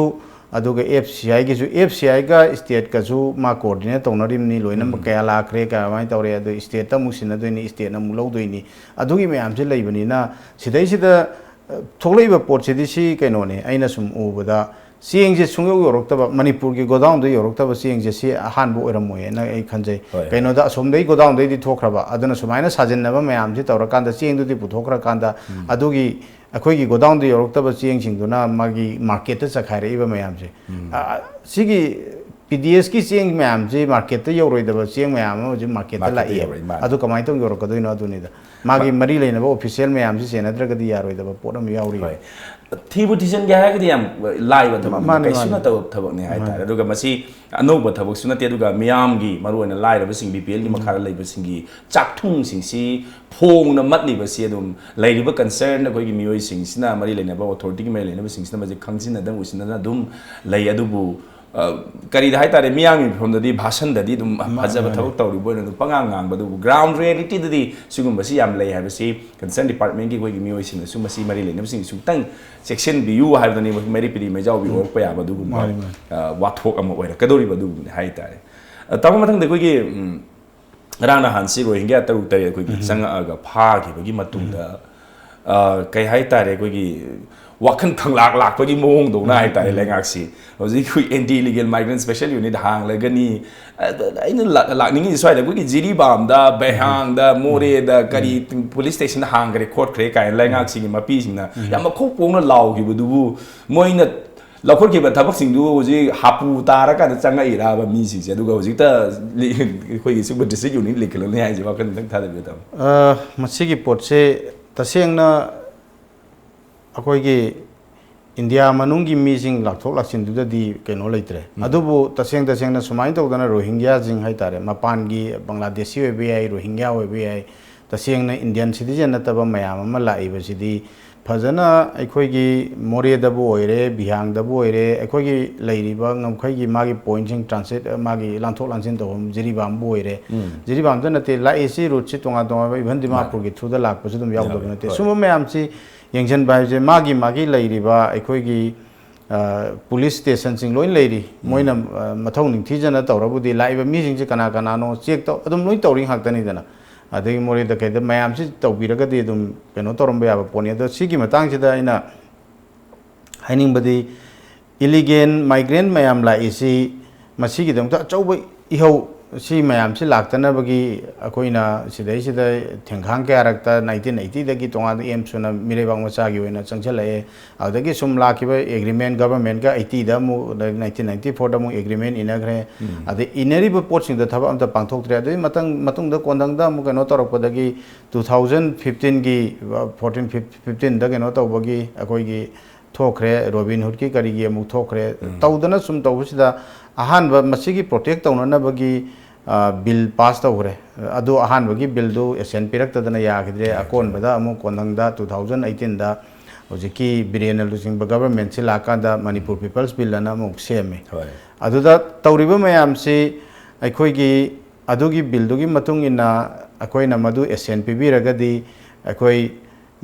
ꯑꯗꯨꯒ F C I ꯒꯤꯁꯨ, F C I ꯒ state ꯀꯁꯨ ꯃꯥ coordinate ꯇꯧꯅꯔꯤꯕꯅꯤ, ꯂꯣꯏꯅꯃꯛ ꯎꯝ꯫ ꯀꯌꯥ ꯂꯥꯛꯈ꯭ꯔꯦ, ꯀꯃꯥꯏꯅ ꯇꯧꯔꯦ, ꯑꯗꯨ state ꯇ ꯑꯃꯨꯛ ꯁꯤꯟꯅꯗꯣꯏꯅꯤ, state ꯅ ꯑꯃꯨꯛ ꯂꯧꯗꯣꯏꯅꯤ, ꯑꯗꯨꯒꯤ ꯃꯌꯥꯝꯁꯦ ꯂꯩꯕꯅꯤꯅ ꯁꯤꯗꯩꯁꯤꯗ, ꯑ, ꯊꯣꯛꯂꯛꯏꯕ ꯄꯣꯠꯁꯤꯗꯤ ꯁꯤ ꯀꯩꯅꯣꯅꯦ, ꯑꯩꯅ ꯁꯨꯝ ꯎꯕꯗ ꯆꯦꯡꯁꯦ ꯁꯨꯡꯌꯧ ꯌꯧꯔꯛꯇꯕ, ꯃꯅꯤꯄꯨꯔꯒꯤ godown ꯗ ꯌꯧꯔꯛꯇꯕ ꯆꯦꯡꯁꯦ ꯁꯤ ꯑꯍꯥꯟꯕ ꯑꯣꯏꯔꯝꯃꯣꯏꯅ ꯑꯩ ꯈꯟꯖꯩ꯫ ꯍꯣꯏ, ꯍꯣꯏ꯫ ꯀꯩꯅꯣꯗ ꯑꯁꯣꯝꯗꯒꯤ godown ꯗꯩꯗꯤ ꯊꯣꯛꯈ꯭ꯔꯕ, ꯑꯗꯨꯅ ꯁꯨꯃꯥꯏꯅ ꯁꯥꯖꯤꯟꯅꯕ ꯃꯌꯥꯝꯁꯤ ꯇꯧꯔꯀꯥꯟꯗ ꯆꯦꯡꯗꯨꯗꯤ ꯄꯨꯊꯣꯛꯈ꯭ꯔꯀꯥꯟꯗ ꯎꯝ꯫ ꯑꯗꯨꯒꯤ ꯑꯩꯈꯣꯏꯒꯤ godown ꯗ ꯌꯧꯔꯛꯇꯕ ꯆꯦꯡꯁꯤꯡꯗꯨꯅ ꯃꯥꯒꯤ market ꯇ ꯆꯈꯥꯏꯔꯛꯏꯕ ꯃꯌꯥꯝꯁꯦ, ꯎꯝ꯫ ꯑ, ꯁꯤꯒꯤ ꯄꯤ ꯗꯤ ꯑꯦꯁꯀꯤ ꯆꯦꯡ ꯃꯌꯥꯝꯁꯤ ꯃꯥꯔꯀꯦꯠꯇ ꯌꯧꯔꯣꯏꯗꯕ ꯆꯦꯡ ꯃꯌꯥꯝ ꯑꯃ ꯍꯧꯖꯤꯛ ꯃꯥꯔꯀꯦꯠꯇ ꯂꯥꯛꯏ꯫ ꯑꯗꯨ ꯀꯃꯥꯏꯅ ꯇꯧꯅ ꯌꯧꯔꯛꯀꯗꯣꯏꯅꯣ? ꯑꯗꯨꯅꯤꯗ ꯃꯥꯒꯤ ꯃꯔꯤ ꯂꯩꯅꯕ ꯑꯣꯐꯤꯁꯤꯌꯦꯜ ꯃꯌꯥꯝꯁꯤ ꯆꯦꯟꯅꯗ꯭ꯔꯒꯗꯤ ꯌꯥꯔꯣꯏꯗꯕ ꯄꯣꯠ ꯑꯃ ꯌꯥꯎꯔꯤ꯫ ꯍꯣꯏ꯫ ꯊꯤꯕꯨ ꯊꯤꯖꯤꯟꯒꯦ ꯍꯥꯏꯔꯒꯗꯤ ꯌꯥꯝ ꯂꯥꯏꯕ ꯊꯕꯛꯅꯤ, ꯃꯥꯅꯤ, ꯀꯩꯁꯨ ꯃꯥꯅꯤ꯫ ꯅꯠꯇꯕ ꯊꯕꯛꯅꯤ ꯍꯥꯏꯇꯥꯔꯦ꯫ ꯃꯥꯅꯤ꯫ ꯑꯗꯨꯒ ꯃꯁꯤ ꯑꯅꯧꯕ ꯊꯕꯛꯁꯨ ꯅꯠꯇꯦ, ꯑꯗꯨꯒ ꯃꯤꯌꯥꯝꯒꯤ, ꯃꯔꯨꯑꯣꯏꯅ ꯂꯥꯏꯔꯕꯁꯤꯡ, ꯕꯤ ꯄꯤ ꯑꯦꯜꯒꯤ ꯃꯈꯥꯗ ꯂꯩꯕꯁꯤꯡꯒꯤ ꯆꯥꯛꯊꯨꯡꯁꯤꯡꯁꯤ ꯐꯣꯡꯅ ꯃꯠꯂꯤꯕꯁꯤ ꯑꯗꯨꯝ ꯂꯩꯔꯤꯕ ꯀꯟꯁꯔꯟ ꯑꯩꯈꯣꯏꯒꯤ ꯃꯤꯑꯣꯏꯁꯤꯡꯁꯤꯅ, ꯃꯔꯤ ꯂꯩꯅꯕ ꯑꯣꯊꯣꯔꯤꯇꯤꯒꯤ ꯃꯔꯤ ꯂꯩꯅꯕꯁꯤꯡꯁꯤꯅ ꯃꯁꯤ ꯈꯪꯖꯤꯟꯅꯗꯅ ꯎꯁꯤꯟꯅꯗꯅ ꯑꯗꯨꯝ ꯂꯩ꯫ ꯑꯗꯨꯕꯨ ꯑ, ꯀꯔꯤꯗ ꯍꯥꯏꯇꯥꯔꯦ, ꯃꯤꯌꯥꯝꯒꯤ ꯃꯐꯝꯗꯗꯤ, ꯚꯥꯁꯟꯗꯗꯤ ꯑꯗꯨꯝ ꯐꯖꯕ ꯊꯕꯛ ꯇꯧꯔꯤꯕ ꯑꯣꯏꯅ ꯑꯗꯨꯝ ꯄꯉꯥꯡ ꯉꯥꯡꯕ, ꯑꯗꯨꯕꯨ ꯒ꯭ꯔꯥꯎꯟ ꯔꯤꯌꯦꯂꯤꯇꯤꯗꯗꯤ ꯁꯤꯒꯨꯝꯕꯁꯤ ꯌꯥꯝ ꯂꯩ ꯍꯥꯏꯕꯁꯤ ꯀꯟꯁꯔꯟ ꯗꯤꯄꯥꯔꯠꯃꯦꯟꯒꯤ ꯑꯩꯈꯣꯏꯒꯤ ꯃꯤꯑꯣꯏꯁꯤꯡꯅꯁꯨ, ꯃꯁꯤ ꯃꯔꯤ ꯂꯩꯅꯕꯁꯤꯡꯁꯨ ꯈꯤꯇꯪ ꯆꯦꯛꯁꯤꯟꯕꯤꯌꯨ ꯍꯥꯏꯕꯗꯅꯤ꯫ ꯃꯩꯔꯤ ꯄꯤꯔꯤ ꯃꯩꯖꯥꯎꯕꯤ ꯑꯣꯏꯔꯛꯄ ꯌꯥꯕ ꯑꯗꯨꯒꯨꯝꯕ, ꯃꯥꯅꯤ, ꯃꯥꯅꯤ꯫ ꯑ, ꯋꯥꯊꯣꯛ ꯑꯃ ꯑꯣꯏꯔꯛꯀꯗꯧꯔꯤꯕ ꯑꯗꯨꯒꯨꯝꯕꯅꯤ ꯍꯥꯏꯇꯥꯔꯦ꯫ ꯑ, ꯇꯥꯃꯣ, ꯃꯊꯪꯗ ꯑꯩꯈꯣꯏꯒꯤ, ꯎꯝ, ꯉꯔꯥꯡ ꯅꯍꯥꯟꯁꯤ ꯔꯣꯍꯤꯡꯒ꯭ꯌꯥ ꯇꯔꯨꯛ ꯇꯔꯦꯠ ꯑꯩꯈꯣꯏꯒꯤ ꯆꯪꯉꯛꯑꯒ ꯐꯥꯈꯤꯕꯒꯤ ꯃꯇꯨꯡꯗ, ꯑ, ꯀꯩ ꯍꯥꯏꯇꯥꯔꯦ, ꯑꯩꯈꯣꯏꯒꯤ ꯋꯥꯈꯜ ꯈꯪꯂꯥꯛ ꯂꯥꯛꯄꯒꯤ ꯃꯑꯣꯡꯗꯧꯅ ꯍꯥꯏꯇꯥꯔꯦ ꯂꯩꯉꯥꯛꯁꯤ꯫ ꯍꯧꯖꯤꯛ ꯑꯩꯈꯣꯏ anti illegal migrant special unit ꯍꯥꯡꯂꯒꯅꯤ꯫ ꯑꯗ ꯑꯩꯅ ꯂꯥꯛ-, ꯂꯥꯛꯅꯤꯡꯉꯤꯁꯦ ꯁ꯭ꯋꯥꯏꯗ ꯑꯩꯈꯣꯏꯒꯤ ꯖꯤꯔꯤꯕꯥꯝꯗ, ꯕꯩꯍꯥꯡꯗ, ꯃꯣꯔꯦꯗ ꯀꯔꯤ ꯄꯨꯂꯤꯁ ꯁ꯭ꯇꯦꯁꯟ ꯍꯥꯡꯈ꯭ꯔꯦ ꯈꯣꯠꯈ꯭ꯔꯦ ꯀꯥꯏꯅ ꯂꯩꯉꯥꯛꯁꯤꯒꯤ ꯃꯄꯤꯁꯤꯡꯅ ꯌꯥꯝ ꯃꯈꯣꯛ ꯄꯣꯛꯅ ꯂꯥꯎꯈꯤꯕꯗꯨꯕꯨ ꯃꯣꯏꯅ ꯂꯧꯈꯠꯈꯤꯕ ꯊꯕꯛꯁꯤꯡꯗꯨ ꯍꯧꯖꯤꯛ ꯍꯥꯄꯨ ꯇꯥꯔꯀꯥꯟꯗ ꯆꯪꯉꯛꯏꯔꯕ ꯃꯤꯁꯤꯡꯁꯦ? ꯑꯗꯨꯒ ꯍꯧꯖꯤꯛꯇ ꯂꯤ-, ꯑꯩꯈꯣꯏꯒꯤ ꯁꯤꯒꯨꯝꯕ ꯗꯤꯁꯇ꯭ꯔꯤꯛ ꯌꯨꯅꯤꯠ ꯂꯤꯡꯈꯠꯂꯅꯤ ꯍꯥꯏꯁꯦ ꯋꯥꯈꯜ ꯈꯤꯇꯪ ꯊꯥꯗꯕꯤꯌꯨ, ꯇꯥꯃꯣ꯫ ꯑ, ꯃꯁꯤꯒꯤ ꯄꯣꯠꯁꯦ ꯇꯁꯦꯡꯅ ꯑꯩꯈꯣꯏꯒꯤ ꯏꯟꯗꯤꯌꯥ ꯃꯅꯨꯡꯒꯤ ꯃꯤꯁꯤꯡ ꯂꯥꯛꯊꯣꯛ ꯂꯥꯛꯁꯤꯟꯗꯨꯗꯗꯤ ꯀꯩꯅꯣ ꯂꯩꯇ꯭ꯔꯦ꯫ ꯑꯗꯨꯕꯨ ꯇꯁꯦꯡ ꯇꯁꯦꯡꯅ ꯁꯨꯃꯥꯏꯅ ꯇꯧꯗꯅ ꯔꯣꯍꯤꯡꯒ꯭ꯌꯥꯁꯤꯡ ꯍꯥꯏꯇꯥꯔꯦ, ꯃꯄꯥꯟꯒꯤ ꯕꯪꯒ꯭ꯂꯥꯗꯦꯁꯤ ꯑꯣꯏꯕ ꯌꯥꯏ, ꯔꯣꯍꯤꯡꯒ꯭ꯌꯥ ꯑꯣꯏꯕ ꯌꯥꯏ, ꯇꯁꯦꯡꯅ ꯏꯟꯗꯤꯌꯟ ꯁꯤꯇꯤꯖꯦꯟ ꯅꯠꯇꯕ ꯃꯌꯥꯝ ꯑꯃ ꯂꯥꯛꯏꯕꯁꯤꯗꯤ ꯐꯖꯅ ꯑꯩꯈꯣꯏꯒꯤ ꯃꯣꯔꯦꯗꯕꯨ ꯑꯣꯏꯔꯦ, ꯕꯤꯍꯥꯡꯗꯕꯨ ꯑꯣꯏꯔꯦ, ꯑꯩꯈꯣꯏꯒꯤ ꯂꯩꯔꯤꯕ ꯉꯝꯈꯩꯒꯤ ꯃꯥꯒꯤ ꯄꯣꯏꯟꯁꯤꯡ, ꯇ꯭ꯔꯥꯟꯁꯤꯠ, ꯃꯥꯒꯤ ꯂꯥꯟꯊꯣꯛ ꯂꯥꯟꯁꯤꯟ ꯇꯧꯐꯝ ꯖꯤꯔꯤꯕꯥꯝꯕꯨ ꯑꯣꯏꯔꯦ, ꯖꯤꯔꯤꯕꯥꯝꯗ ꯅꯠꯇꯦ, ꯂꯥꯛꯏꯁꯤ ꯔꯨꯠꯁꯤ ꯇꯣꯉꯥꯟ ꯇꯣꯉꯥꯟꯕ, ꯏꯚꯟ ꯗꯤꯃꯥꯄꯨꯔꯒꯤ ꯊ꯭ꯔꯨꯗ ꯂꯥꯛꯄꯁꯨ ꯑꯗꯨꯝ ꯌꯥꯎꯗꯕ ꯅꯠꯇꯦ꯫ ꯁꯨꯝꯕ ꯃꯌꯥꯝꯁꯤ ꯌꯦꯡꯁꯤꯟꯕ ꯍꯥꯏꯕꯁꯦ ꯃꯥꯒꯤ ꯃꯥꯒꯤ ꯂꯩꯔꯤꯕ ꯑꯩꯈꯣꯏꯒꯤ, ꯑ, ꯄꯨꯂꯤꯁ ꯁ꯭ꯇꯦꯁꯟꯁꯤꯡ ꯂꯣꯏ ꯂꯩꯔꯤ, ꯃꯣꯏꯅ, ꯑ, ꯃꯊꯧ ꯅꯤꯡꯊꯤꯖꯅ ꯇꯧꯔꯕꯨꯗꯤ ꯂꯥꯛꯏꯕ ꯃꯤꯁꯤꯡꯁꯦ ꯀꯅꯥ ꯀꯅꯥꯅꯣ ꯆꯦꯛ ꯇꯧ-, ꯑꯗꯨꯝ ꯂꯣꯏ ꯇꯧꯔꯤ ꯉꯥꯛꯇꯅꯤꯗꯅ꯫ ꯑꯗꯒꯤ ꯃꯣꯔꯦꯗ ꯀꯩꯗ ꯃꯌꯥꯝꯁꯤ ꯇꯧꯕꯤꯔꯒꯗꯤ ꯑꯗꯨꯝ ꯀꯩꯅꯣ ꯇꯧꯔꯝꯕ ꯌꯥꯕ ꯄꯣꯠꯅꯤ꯫ ꯑꯗꯣ ꯁꯤꯒꯤ ꯃꯇꯥꯡꯁꯤꯗ ꯑꯩꯅ ꯍꯥꯏꯅꯤꯡꯕꯗꯤ, ꯏꯂꯤꯒꯦꯟ ꯃꯥꯏꯒ꯭ꯔꯦꯟ ꯃꯌꯥꯝ ꯂꯥꯛꯏꯁꯤ ꯃꯁꯤꯒꯤꯗꯃꯛꯇ ꯑꯆꯧꯕ ꯏꯍꯧ ꯁꯤ ꯃꯌꯥꯝꯁꯤ ꯂꯥꯛꯇꯅꯕꯒꯤ ꯑꯩꯈꯣꯏꯅ ꯁꯤꯗꯩꯁꯤꯗ ꯊꯦꯡꯈꯥꯡ ꯀꯌꯥꯔꯛꯇ ꯅꯥꯏꯟꯇꯤꯟ ꯑꯩꯠꯇꯤꯗꯒꯤ ꯇꯣꯉꯥꯟꯕ ꯑꯦꯝꯁ ꯑꯣꯏꯅ ꯃꯤꯔꯩꯕꯥꯛ ꯃꯆꯥꯒꯤ ꯑꯣꯏꯅ ꯆꯪꯁꯤꯜꯂꯛꯑꯦ꯫ ꯑꯗꯨꯗꯒꯤ ꯁꯨꯝ ꯂꯥꯛꯈꯤꯕ ꯑꯦꯒ꯭ꯔꯤꯃꯦꯟ ꯒꯚꯔꯟꯃꯦꯟꯠꯀ ꯑꯩꯠꯇꯤꯗ ꯑꯃꯨꯛ, ꯑꯗꯩ ꯅꯥꯏꯟꯇꯤꯟ ꯅꯥꯏꯟꯇꯤ ꯐꯣꯔꯗ ꯑꯃꯨꯛ ꯑꯦꯒ꯭ꯔꯤꯃꯦꯟ ꯏꯟꯅꯈ꯭ꯔꯦ꯫ ꯑꯗꯩ ꯏꯟꯅꯔꯤꯕ ꯄꯣꯠꯁꯤꯡꯗꯣ ꯊꯕꯛ ꯑꯝꯇ ꯄꯥꯡꯊꯣꯛꯇ꯭ꯔꯦ꯫ ꯑꯗꯨꯒꯤ ꯃꯇꯪ-, ꯃꯇꯨꯡꯗ ꯀꯣꯟꯊꯪꯗ ꯑꯃꯨꯛ ꯀꯩꯅꯣ ꯇꯧꯔꯛꯄꯗꯒꯤ ꯇꯨ ꯊꯥꯎꯖꯟ ꯐꯤꯐꯇꯤꯟꯒꯤ, ꯐꯣꯔꯇꯤꯟ ꯐꯤꯐꯇꯤꯟꯗ ꯀꯩꯅꯣ ꯇꯧꯕꯒꯤ ꯑꯩꯈꯣꯏꯒꯤ ꯊꯣꯛꯈ꯭ꯔꯦ, ꯔꯣꯕꯤꯟꯍꯨꯗꯀꯤ ꯀꯔꯤꯒꯤ ꯑꯃꯨꯛ ꯊꯣꯛꯈ꯭ꯔꯦ꯫ ꯎꯝ꯫ ꯇꯧꯗꯅ ꯁꯨꯝ ꯇꯧꯕꯁꯤꯗ ꯑꯍꯥꯟꯕ ꯃꯁꯤꯒꯤ ꯄ꯭ꯔꯣꯇꯦꯛ ꯇꯧꯅꯅꯕꯒꯤ, ꯑ, ꯕꯤꯜ ꯄꯥꯁ ꯇꯧꯈ꯭ꯔꯦ꯫ ꯑꯗꯨ ꯑꯍꯥꯟꯕꯒꯤ ꯕꯤꯜꯗꯨ ꯑꯦꯁꯦꯟ ꯄꯤꯔꯛꯇꯗꯅ ꯌꯥꯈꯤꯗ꯭ꯔꯦ꯫ ꯌꯥꯈꯤꯗ꯭ꯔꯦ꯫ ꯑꯀꯣꯟꯕꯗ ꯑꯃꯨꯛ ꯀꯣꯟꯊꯪꯗ ꯇꯨ ꯊꯥꯎꯖꯟ ꯑꯩꯠꯇꯤꯟꯗ ꯍꯧꯖꯤꯛꯀꯤ ꯕꯤꯔꯦꯟꯅ ꯂꯨꯆꯤꯡꯕ ꯒꯚꯔꯟꯃꯦꯟꯠꯁꯤ ꯂꯥꯛꯀꯥꯟꯗ ꯃꯅꯤꯄꯨꯔ ꯄꯤꯄꯜꯁ ꯕꯤꯜ ꯑꯅ ꯑꯃꯨꯛ ꯁꯦꯝꯃꯦ꯫ ꯍꯣꯏ꯫ ꯑꯗꯨꯗ ꯇꯧꯔꯤꯕ ꯃꯌꯥꯝꯁꯤ ꯑꯩꯈꯣꯏꯒꯤ ꯑꯗꯨꯒꯤ ꯕꯤꯜꯗꯨꯒꯤ ꯃꯇꯨꯡ ꯏꯟꯅ ꯑꯩꯈꯣꯏꯅ ꯃꯗꯨ ꯑꯦꯁꯦꯟ ꯄꯤꯕꯤꯔꯒꯗꯤ ꯑꯩꯈꯣꯏ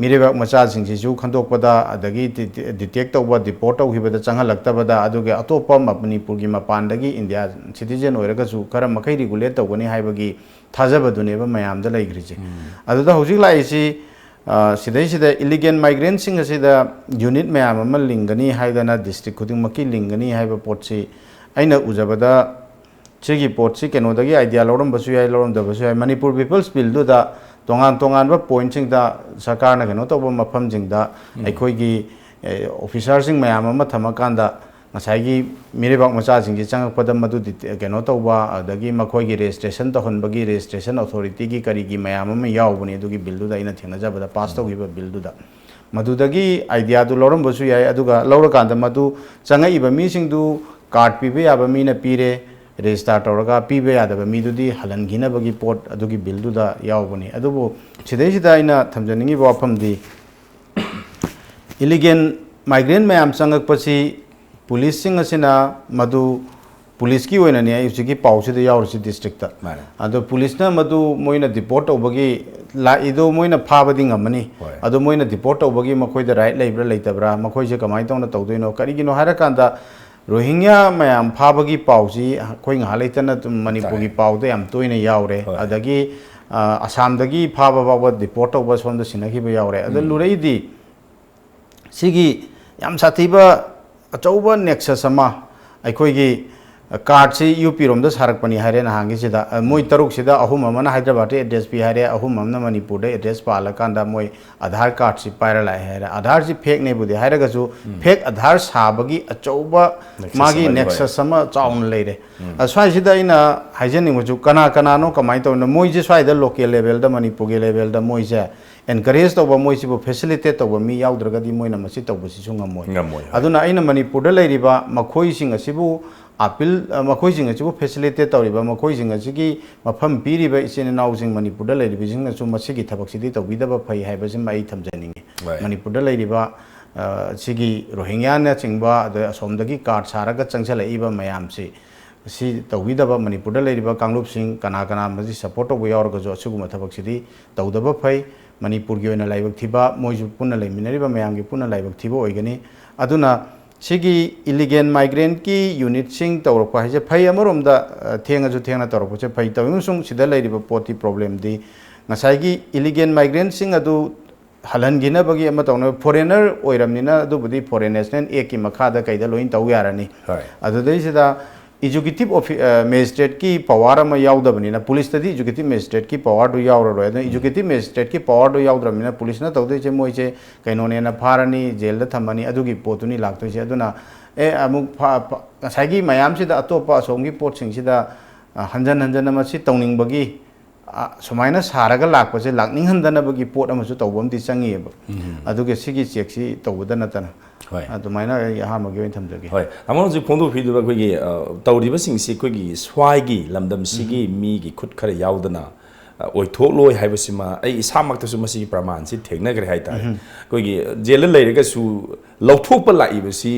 ꯃꯤꯔꯩꯕꯥꯛ ꯃꯆꯥꯁꯤꯡꯁꯤꯁꯨ ꯈꯟꯗꯣꯛꯄꯗ, ꯑꯗꯒꯤ ꯗꯤ-, ꯗꯤꯇꯦꯛ ꯇꯧꯕ, ꯗꯤꯄꯣꯔꯠ ꯇꯧꯈꯤꯕꯗ ꯆꯪꯍꯜꯂꯛꯇꯕꯗ, ꯑꯗꯨꯒ ꯑꯇꯣꯞꯄ ꯃ-, ꯃꯅꯤꯄꯨꯔꯒꯤ ꯃꯄꯥꯟꯗꯒꯤ ꯏꯟꯗꯤꯌꯥ ꯁꯤꯇꯤꯖꯦꯟ ꯑꯣꯏꯔꯒꯁꯨ ꯈꯔ ꯃꯈꯩ ꯔꯤꯒꯨꯂꯦꯠ ꯇꯧꯒꯅꯤ ꯍꯥꯏꯕꯒꯤ ꯊꯥꯖꯕꯗꯨꯅꯦꯕ ꯃꯌꯥꯝꯗ ꯂꯩꯈ꯭ꯔꯤꯁꯦ꯫ ꯎꯝ꯫ ꯑꯗꯨꯗ ꯍꯧꯖꯤꯛ ꯂꯥꯛꯏꯁꯤ, ꯑ, ꯁꯤꯗꯩꯁꯤꯗ ꯏꯂꯤꯒꯦꯜ ꯃꯥꯏꯒ꯭ꯔꯦꯟꯁꯤꯡ ꯑꯁꯤꯗ ꯌꯨꯅꯤꯠ ꯃꯌꯥꯝ ꯑꯃ ꯂꯤꯡꯒꯅꯤ ꯍꯥꯏꯗꯅ, ꯗꯤꯁꯇ꯭ꯔꯤꯛ ꯈꯨꯗꯤꯡꯃꯛꯀꯤ ꯂꯤꯡꯒꯅꯤ ꯍꯥꯏꯕ ꯄꯣꯠꯁꯤ ꯑꯩꯅ ꯎꯖꯕꯗ ꯁꯤꯒꯤ ꯄꯣꯠꯁꯤ ꯀꯩꯅꯣꯗꯒꯤ ꯑꯥꯏꯗꯤꯌꯥ ꯂꯧꯔꯝꯕꯁꯨ ꯌꯥꯏ, ꯂꯧꯔꯝꯗꯕꯁꯨ ꯌꯥꯏ꯫ ꯃꯅꯤꯄꯨꯔ ꯄꯤꯄꯜꯁ ꯕꯤꯜꯗꯨꯗ ꯇꯣꯉꯥꯟ ꯇꯣꯉꯥꯟꯕ ꯄꯣꯏꯟꯠꯁꯤꯡꯗ ꯁꯔꯀꯥꯔꯅ ꯀꯩꯅꯣ ꯇꯧꯕ ꯃꯐꯝꯁꯤꯡꯗ ꯎꯝ꯫ ꯑꯩꯈꯣꯏꯒꯤ, ꯑꯦ, ꯑꯣꯐꯤꯁꯥꯔꯁꯤꯡ ꯃꯌꯥꯝ ꯑꯃ ꯊꯝꯃꯀꯥꯟꯗ ꯉꯁꯥꯏꯒꯤ ꯃꯤꯔꯩꯕꯥꯛ ꯃꯆꯥꯁꯤꯡꯁꯤ ꯆꯪꯉꯛꯄꯗ ꯃꯗꯨ ꯗꯤꯇꯦ-, ꯀꯩꯅꯣ ꯇꯧꯕ, ꯑꯗꯒꯤ ꯃꯈꯣꯏꯒꯤ ꯔꯦꯖꯤꯁꯇ꯭ꯔꯦꯁꯟ ꯇꯧꯍꯟꯕꯒꯤ ꯔꯦꯖꯤꯁꯇ꯭ꯔꯦꯁꯟ ꯑꯣꯊꯣꯔꯤꯇꯤꯒꯤ ꯀꯔꯤꯒꯤ ꯃꯌꯥꯝ ꯑꯃ ꯌꯥꯎꯕꯅꯤ ꯑꯗꯨꯒꯤ ꯕꯤꯜꯗꯨꯗ, ꯑꯩꯅ ꯊꯦꯡꯅꯖꯕꯗ, ꯄꯥꯁ ꯎꯝ꯫ ꯇꯧꯈꯤꯕ ꯕꯤꯜꯗꯨꯗ꯫ ꯃꯗꯨꯗꯒꯤ ꯑꯥꯏꯗꯤꯌꯥꯗꯨ ꯂꯧꯔꯝꯕꯁꯨ ꯌꯥꯏ꯫ ꯑꯗꯨꯒ ꯂꯧꯔꯀꯥꯟꯗ ꯃꯗꯨ ꯆꯪꯉꯛꯏꯕ ꯃꯤꯁꯤꯡꯗꯨ ꯀꯥꯔꯗ ꯄꯤꯕ ꯌꯥꯕ ꯃꯤꯅ ꯄꯤꯔꯦ, ꯔꯦꯖꯤꯁꯇꯥꯔ ꯇꯧꯔꯒ, ꯄꯤꯕ ꯌꯥꯗꯕ ꯃꯤꯗꯨꯗꯤ ꯍꯜꯍꯟꯈꯤꯅꯕꯒꯤ ꯄꯣꯠ ꯑꯗꯨꯒꯤ ꯕꯤꯜꯗꯨꯗ ꯌꯥꯎꯕꯅꯤ꯫ ꯑꯗꯨꯕꯨ ꯁꯤꯗꯩꯁꯤꯗ ꯑꯩꯅ ꯊꯝꯖꯅꯤꯡꯉꯤꯕ ꯋꯥꯐꯝꯗꯤ, ꯏꯂꯤꯒꯦꯜ ꯃꯥꯏꯒ꯭ꯔꯦꯟ ꯃꯌꯥꯝ ꯆꯪꯉꯛꯄꯁꯤ ꯄꯨꯂꯤꯁꯁꯤꯡ ꯑꯁꯤꯅ ꯃꯗꯨ, ꯄꯨꯂꯤꯁꯀꯤ ꯑꯣꯏꯅꯅꯤ ꯑꯩ ꯍꯧꯖꯤꯛꯀꯤ ꯄꯥꯎꯁꯤꯗ ꯌꯥꯎꯔꯤꯁꯤ ꯗꯤꯁꯇ꯭ꯔꯤꯛꯇ꯫ ꯃꯥꯅꯦ꯫ ꯑꯗꯣ ꯄꯨꯂꯤꯁꯅ ꯃꯗꯨ ꯃꯣꯏꯅ ꯗꯤꯄꯣꯔꯠ ꯇꯧꯕꯒꯤ, ꯂꯥꯛꯏꯗꯣ ꯃꯣꯏꯅ ꯐꯥꯕꯗꯤ ꯉꯝꯃꯅꯤ꯫ ꯍꯣꯏ꯫ ꯑꯗꯣ ꯃꯣꯏꯅ ꯗꯤꯄꯣꯔꯠ ꯇꯧꯕꯒꯤ ꯃꯈꯣꯏꯗ ꯔꯥꯏꯠ ꯂꯩꯕ꯭ꯔꯥ ꯂꯩꯇꯕ꯭ꯔꯥ, ꯃꯈꯣꯏꯁꯦ ꯀꯃꯥꯏꯅ ꯇꯧꯅ ꯇꯧꯗꯣꯏꯅꯣ? ꯀꯔꯤꯒꯤꯅꯣ ꯍꯥꯏꯔꯀꯥꯟꯗ, ꯔꯣꯍꯤꯡꯒ꯭ꯌꯥ ꯃꯌꯥꯝ ꯐꯥꯕꯒꯤ ꯄꯥꯎꯁꯤ ꯑꯩꯈꯣꯏ ꯉꯥꯏꯍꯥꯛ ꯂꯩꯇꯅ ꯑꯗꯨꯝ ꯃꯅꯤꯄꯨꯔꯒꯤ ꯇꯥꯏ꯫ ꯄꯥꯎꯗ ꯌꯥꯝ ꯇꯣꯏꯅ ꯌꯥꯎꯔꯦ꯫ ꯍꯣꯏ꯫ ꯑꯗꯒꯤ, ꯑ, ꯑꯁꯥꯝꯗꯒꯤ ꯐꯥꯕ ꯐꯥꯎꯕ ꯗꯤꯄꯣꯔꯠ ꯇꯧꯕ, ꯁꯣꯝꯗ ꯁꯤꯟꯅꯈꯤꯕ ꯌꯥꯎꯔꯦ꯫ ꯑꯗ ꯎꯝ꯫ ꯂꯨꯔꯛꯏꯗꯤ, ꯁꯤꯒꯤ ꯌꯥꯝ ꯁꯥꯊꯤꯕ ꯑꯆꯧꯕ ꯅꯦꯛꯁꯁ ꯑꯃ ꯑꯩꯈꯣꯏꯒꯤ, ꯀꯥꯔꯠꯁꯤ ꯌꯨ ꯄꯤ ꯔꯣꯝꯗ ꯁꯥꯔꯛꯄꯅꯤ ꯍꯥꯏꯔꯦ ꯅꯍꯥꯟꯒꯤꯁꯤꯗ꯫ ꯑ, ꯃꯣꯏ ꯇꯔꯨꯛꯁꯤꯗ ꯑꯍꯨꯝ ꯑꯃꯅ ꯍꯥꯏꯗ꯭ꯔꯕꯥꯗꯇ ꯑꯦꯗ꯭ꯔꯦꯁ ꯄꯤ ꯍꯥꯏꯔꯦ, ꯑꯍꯨꯝ ꯑꯃꯅ ꯃꯅꯤꯄꯨꯔꯗ ꯑꯦꯗ꯭ꯔꯦꯁ ꯄꯥꯜꯂꯀꯥꯟꯗ ꯃꯣꯏ ꯑꯙꯥꯔ ꯀꯥꯔꯠꯁꯤ ꯄꯥꯏꯔ ꯂꯥꯛꯑꯦ ꯍꯥꯏꯔꯦ꯫ ꯑꯙꯥꯔꯁꯤ ꯐꯦꯛꯅꯦꯕꯨꯗꯤ ꯍꯥꯏꯔꯒꯁꯨ, ꯐꯦꯛ ꯑꯙꯥꯔ ꯁꯥꯕꯒꯤ ꯑꯆꯧꯕ ꯅꯦꯛꯁꯁ ꯃꯥꯒꯤ ꯑꯃꯗꯤ ꯑꯣꯏ꯫ ꯅꯦꯛꯁꯁ ꯑꯃ ꯆꯥꯎꯅ ꯂꯩꯔꯦ꯫ ꯑ, ꯁ꯭ꯋꯥꯏꯁꯤꯗ ꯑꯩꯅ ꯍꯥꯏꯖꯅꯤꯡꯕꯁꯨ, ꯀꯅꯥ ꯀꯅꯥꯅꯣ, ꯀꯃꯥꯏꯅ ꯇꯧꯔꯤꯅꯣ, ꯃꯣꯏꯁꯦ ꯁ꯭ꯋꯥꯏꯗ ꯂꯣꯀꯦꯜ ꯂꯦꯚꯦꯜꯗ, ꯃꯅꯤꯄꯨꯔꯒꯤ ꯂꯦꯚꯦꯜꯗ ꯃꯣꯏꯁꯦ ꯑꯦꯟꯀꯔꯦꯖ ꯇꯧꯕ, ꯃꯣꯏꯁꯤꯕꯨ ꯐꯦꯁꯤꯂꯤꯇꯦꯠ ꯇꯧꯕ ꯃꯤ ꯌꯥꯎꯗ꯭ꯔꯒꯗꯤ ꯃꯣꯏꯅ ꯃꯁꯤ ꯇꯧꯕꯁꯤꯁꯨ ꯉꯝꯃꯣꯏ꯫ ꯉꯝꯃꯣꯏ, ꯍꯣꯏ꯫ ꯑꯗꯨꯅ ꯑꯩꯅ ꯃꯅꯤꯄꯨꯔꯗ ꯂꯩꯔꯤꯕ ꯃꯈꯣꯏꯁꯤꯡ ꯑꯁꯤꯕꯨ ꯑꯄꯤꯜ, ꯑ, ꯃꯈꯣꯏꯁꯤꯡ ꯑꯁꯤꯕꯨ ꯐꯦꯁꯤꯂꯤꯇꯦꯠ ꯇꯧꯔꯤꯕ, ꯃꯈꯣꯏꯁꯤꯡ ꯑꯁꯤꯒꯤ ꯃꯐꯝ ꯄꯤꯔꯤꯕ ꯏꯆꯤꯟ ꯏꯅꯥꯎꯁꯤꯡ ꯃꯅꯤꯄꯨꯔꯗ ꯂꯩꯔꯤꯕꯁꯤꯡꯅꯁꯨ ꯃꯁꯤꯒꯤ ꯊꯕꯛꯁꯤꯗꯤ ꯇꯧꯕꯤꯗꯕ ꯐꯩ ꯍꯥꯏꯕꯁꯤꯃ ꯑꯩ ꯊꯝꯖꯅꯤꯡꯉꯤ꯫ ꯍꯣꯏ꯫ ꯃꯅꯤꯄꯨꯔꯗ ꯂꯩꯔꯤꯕ, ꯑ, ꯁꯤꯒꯤ ꯔꯣꯍꯤꯡꯒ꯭ꯌꯥꯅꯆꯤꯡꯕ, ꯑꯗꯩ ꯑꯁꯣꯝꯗꯒꯤ ꯀꯥꯔꯠ ꯁꯥꯔꯒ ꯆꯪꯁꯤꯜꯂꯛꯏꯕ ꯃꯌꯥꯝꯁꯤ, ꯁꯤ ꯇꯧꯕꯤꯗꯕ, ꯃꯅꯤꯄꯨꯔꯗ ꯂꯩꯔꯤꯕ ꯀꯥꯡꯂꯨꯞꯁꯤꯡ ꯀꯅꯥ ꯀꯅꯥ ꯃꯁꯤ ꯁꯄꯣꯔꯠ ꯇꯧꯕ ꯌꯥꯎꯔꯒꯁꯨ ꯑꯁꯤꯒꯨꯝꯕ ꯊꯕꯛꯁꯤꯗꯤ ꯇꯧꯗꯕ ꯐꯩ꯫ ꯃꯅꯤꯄꯨꯔꯒꯤ ꯑꯣꯏꯅ ꯂꯥꯏꯕꯛ ꯊꯤꯕ, ꯃꯣꯏꯁꯨ ꯄꯨꯟꯅ ꯂꯩꯃꯤꯟꯅꯔꯤꯕ ꯃꯌꯥꯝꯒꯤ ꯄꯨꯟꯅ ꯂꯥꯏꯕꯛ ꯊꯤꯕ ꯑꯣꯏꯒꯅꯤ꯫ ꯑꯗꯨꯅ ꯁꯤꯒꯤ ꯏꯂꯤꯒꯦꯜ ꯃꯥꯏꯒ꯭ꯔꯦꯟꯠꯀꯤ ꯌꯨꯅꯤꯠꯁꯤꯡ ꯇꯧꯔꯛꯄ ꯍꯥꯏꯁꯦ ꯐꯩ, ꯑꯃꯔꯣꯝꯗ, ꯑ, ꯊꯦꯡꯉꯁꯨ ꯊꯦꯡꯅ ꯇꯧꯔꯛꯄꯁꯦ ꯐꯩ꯫ ꯇꯧꯔꯤꯕꯁꯨꯡ ꯁꯤꯗ ꯂꯩꯔꯤꯕ ꯄꯣꯠꯇꯤ, ꯄ꯭ꯔꯣꯕ꯭ꯂꯦꯝꯗꯤ ꯉꯁꯥꯏꯒꯤ ꯏꯂꯤꯒꯦꯜ ꯃꯥꯏꯒ꯭ꯔꯦꯟꯠꯁꯤꯡ ꯑꯗꯨ ꯍꯜꯍꯟꯈꯤꯅꯕꯒꯤ ꯑꯃ ꯇꯧꯅꯕ, ꯐꯣꯔꯦꯟꯅꯔ ꯑꯣꯏꯔꯕꯅꯤꯅ ꯑꯗꯨꯕꯨꯗꯤ ꯐꯣꯔꯦꯟ ꯅꯦꯁꯅꯦꯜ ꯑꯦꯛꯀꯤ ꯃꯈꯥꯗ ꯀꯩꯗ ꯂꯣꯏꯅ ꯇꯧ ꯌꯥꯔꯅꯤ꯫ ꯍꯣꯏ꯫ ꯑꯗꯨꯗꯩꯁꯤꯗ ꯑꯦꯖꯨꯀꯦꯇꯤꯚ ꯑꯣꯐꯤ-, ꯑ, ꯃꯦꯖꯤꯁꯇ꯭ꯔꯦꯠꯀꯤ ꯄꯋꯥꯔ ꯑꯃ ꯌꯥꯎꯗꯕꯅꯤꯅ, ꯄꯨꯂꯤꯁꯇꯗꯤ ꯑꯦꯖꯨꯀꯦꯇꯤꯚ ꯃꯦꯖꯤꯁꯇ꯭ꯔꯦꯠꯀꯤ ꯄꯋꯥꯔꯗꯨ ꯌꯥꯎꯔꯔꯣꯏ꯫ ꯑꯗꯨꯅ ꯎꯝ꯫ ꯑꯦꯖꯨꯀꯦꯇꯤꯚ ꯃꯦꯖꯤꯁꯇ꯭ꯔꯦꯠꯀꯤ ꯄꯋꯥꯔꯗꯨ ꯌꯥꯎꯗ꯭ꯔꯕꯅꯤꯅ ꯄꯨꯂꯤꯁꯅ ꯇꯧꯗꯣꯏꯁꯦ, ꯃꯣꯏꯁꯦ ꯀꯩꯅꯣꯅꯦꯅ ꯐꯥꯔꯅꯤ, ꯖꯦꯜꯗ ꯊꯝꯃꯅꯤ, ꯑꯗꯨꯒꯤ ꯄꯣꯠꯇꯨꯅꯤ ꯂꯥꯛꯇꯣꯏꯁꯦ꯫ ꯑꯗꯨꯅ ꯑꯦ, ꯑꯃꯨꯛ ꯐ-, ꯐ-, ꯉꯁꯥꯏꯒꯤ ꯃꯌꯥꯝꯁꯤꯗ ꯑꯇꯣꯞꯄ ꯑꯁꯣꯝꯒꯤ ꯄꯣꯠꯁꯤꯡꯁꯤꯗ, ꯑ, ꯍꯟꯖꯟ ꯍꯟꯖꯟꯅ ꯃꯁꯤ ꯇꯧꯅꯤꯡꯕꯒꯤ, ꯑ, ꯁꯨꯃꯥꯏꯅ ꯁꯥꯔꯒ ꯂꯥꯛꯄꯁꯦ ꯂꯥꯛꯅꯤꯡꯍꯟꯗꯅꯕꯒꯤ ꯄꯣꯠ ꯑꯃꯁꯨ ꯇꯧꯕ ꯑꯃꯗꯤ ꯆꯪꯉꯤꯑꯕ꯫ ꯎꯝ꯫ ꯑꯗꯨꯒ ꯁꯤꯒꯤ ꯆꯦꯛꯁꯤ ꯇꯧꯕꯗ ꯅꯠꯇꯅ꯫ ꯍꯣꯏ꯫ ꯑꯗꯨꯃꯥꯏꯅ ꯑꯩ ꯑꯍꯥꯟꯕꯒꯤ ꯑꯣꯏꯅ ꯊꯝꯖꯒꯦ꯫ ꯍꯣꯏ, ꯇꯥꯃꯣꯅ ꯍꯧꯖꯤꯛ ꯐꯣꯡꯗꯣꯛꯄꯤꯗꯨꯅ ꯑꯩꯈꯣꯏꯒꯤ, ꯑ, ꯇꯧꯔꯤꯕꯁꯤꯡꯁꯤ ꯑꯩꯈꯣꯏꯒꯤ ꯁ꯭ꯋꯥꯏꯒꯤ ꯂꯝꯗꯝꯁꯤꯒꯤ ꯎꯝ꯫ ꯃꯤꯒꯤ ꯈꯨꯠ ꯈꯔ ꯌꯥꯎꯗꯅ, ꯑ, ꯑꯣꯏꯊꯣꯛꯂꯣꯏ ꯍꯥꯏꯕꯁꯤꯃ ꯑꯩ ꯏꯁꯥꯃꯛꯇꯁꯨ ꯃꯁꯤꯒꯤ ꯄ꯭ꯔꯃꯥꯟꯁꯤ ꯊꯦꯡꯅꯈ꯭ꯔꯦ ꯍꯥꯏꯇꯥꯔꯦ꯫ ꯎꯝ꯫ ꯑꯩꯈꯣꯏꯒꯤ ꯖꯦꯜꯗ ꯂꯩꯔꯒꯁꯨ ꯂꯧꯊꯣꯛꯄ ꯂꯥꯛꯏꯕꯁꯤ